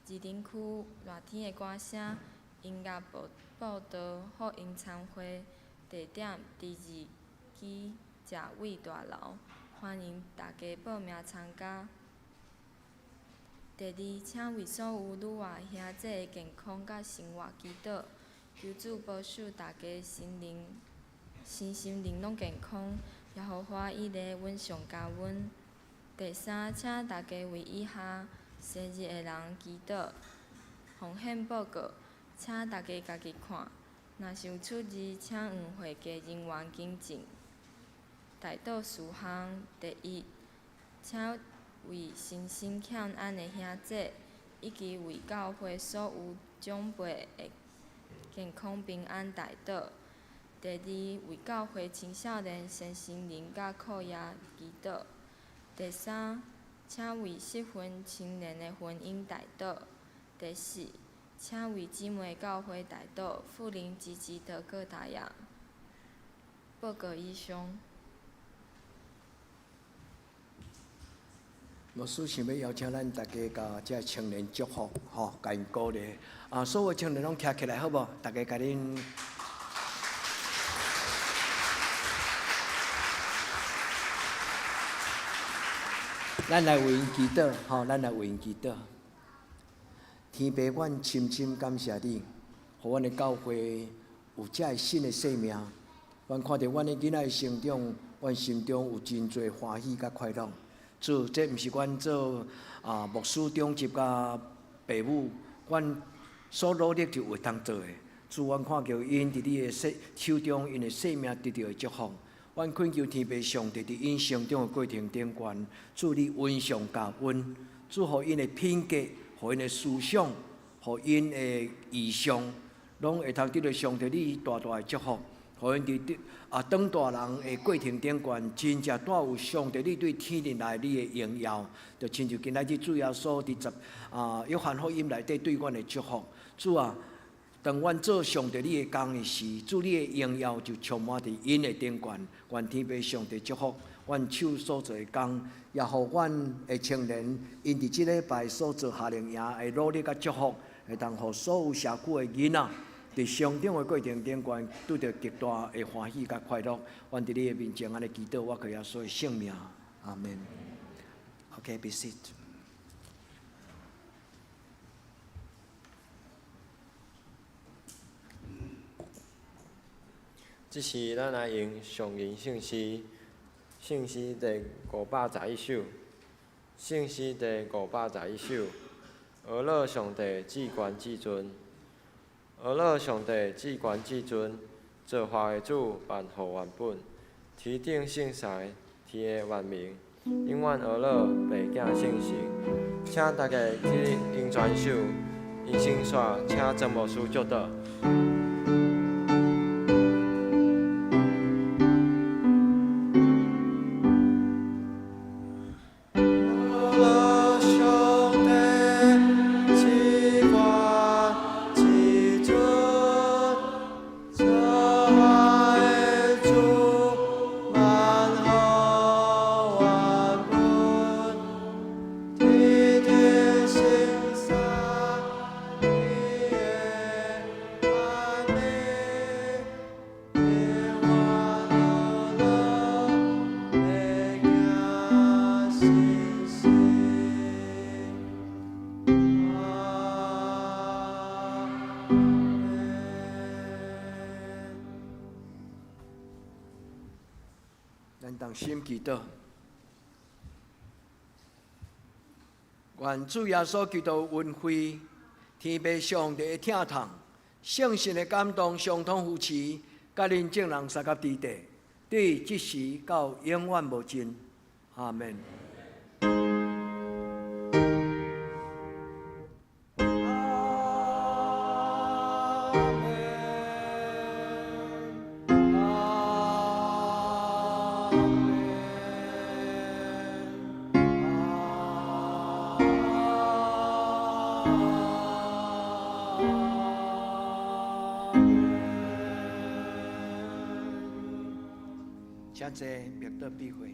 S4: 林區熱天的歌聲音樂報道福音餐會，地點佇二基食味大樓，歡迎大家報名參加。第二，請為所有女外兄姊的健康佮生活祈禱，求主保守大家心靈、身心靈攏健康，耶和華以勒穩上加穩。第三，請大家為以下生日的人祈禱。奉獻報告，请大家家己看，若是有出字，请黄会计人员更正。代祷事项：第一，请为身心欠安的兄姐，以及为教会所有长辈的健康平安代祷。第二，为教会青少年身心灵佮课业祈祷。第三，请为适婚青年的婚姻代祷。第四，请为姊妹教会代祷，富林积极的各大样。报告以上。
S14: 牧师想欲邀请咱大家共这青年祝福，吼，共𪜶鼓励。啊，所有青年拢徛起来好无？大家共恁。咱来为𪜶祈祷，吼，咱来为𪜶祈祷。天父，阮深深感谢你，予阮的教会有遮个新的生命。阮看著阮的囡仔的成长，阮心中有真济欢喜佮快乐。主，这毋是阮做牧师长执佮爸母，阮所努力就会当做的。主，阮看著𪜶伫你的手中，𪜶的生命得著的祝福。阮恳求天父上帝伫𪜶成长的过程顶悬，主你恩上加恩，主予𪜶的品格，予𪜶的思想，予𪜶的意向，拢会通得著上帝你大大的祝福，予𪜶伫长大人的过程顶悬，真正带有上帝你对天顶来你的荣耀，就亲像今仔日主耶稣伫十约翰福音内底对阮的祝福。主啊，当阮做上帝你的工的时，主你的荣耀就充满伫𪜶的顶悬。愿天父上帝祝福阮手所做的工，也予阮的青年，𪜶伫这礼拜所做夏令营的努力佮祝福，会当予所有社区的囡仔伫成长的过程顶悬，拄著极大的欢喜佮快乐。阮伫你的面前按呢祈祷，我靠耶稣的圣名，阿门。OK，be seated。
S6: 这时，咱来用上银圣诗，圣诗第511首，圣诗第511首，阿乐上帝至悬至尊，阿乐上帝至悬至尊，造化的主万福万本，天顶圣神，天的万民，永远阿乐白囝圣神，请大家去用全首，音声线，请曾牧师祝祷。
S14: 咱同心祈祷，愿主耶稣基督恩惠、天父上帝的疼痛、圣神的感动、相通扶持，佮恁众人相佮伫地，对这时到永远无尽。阿门。请坐，默祷闭会。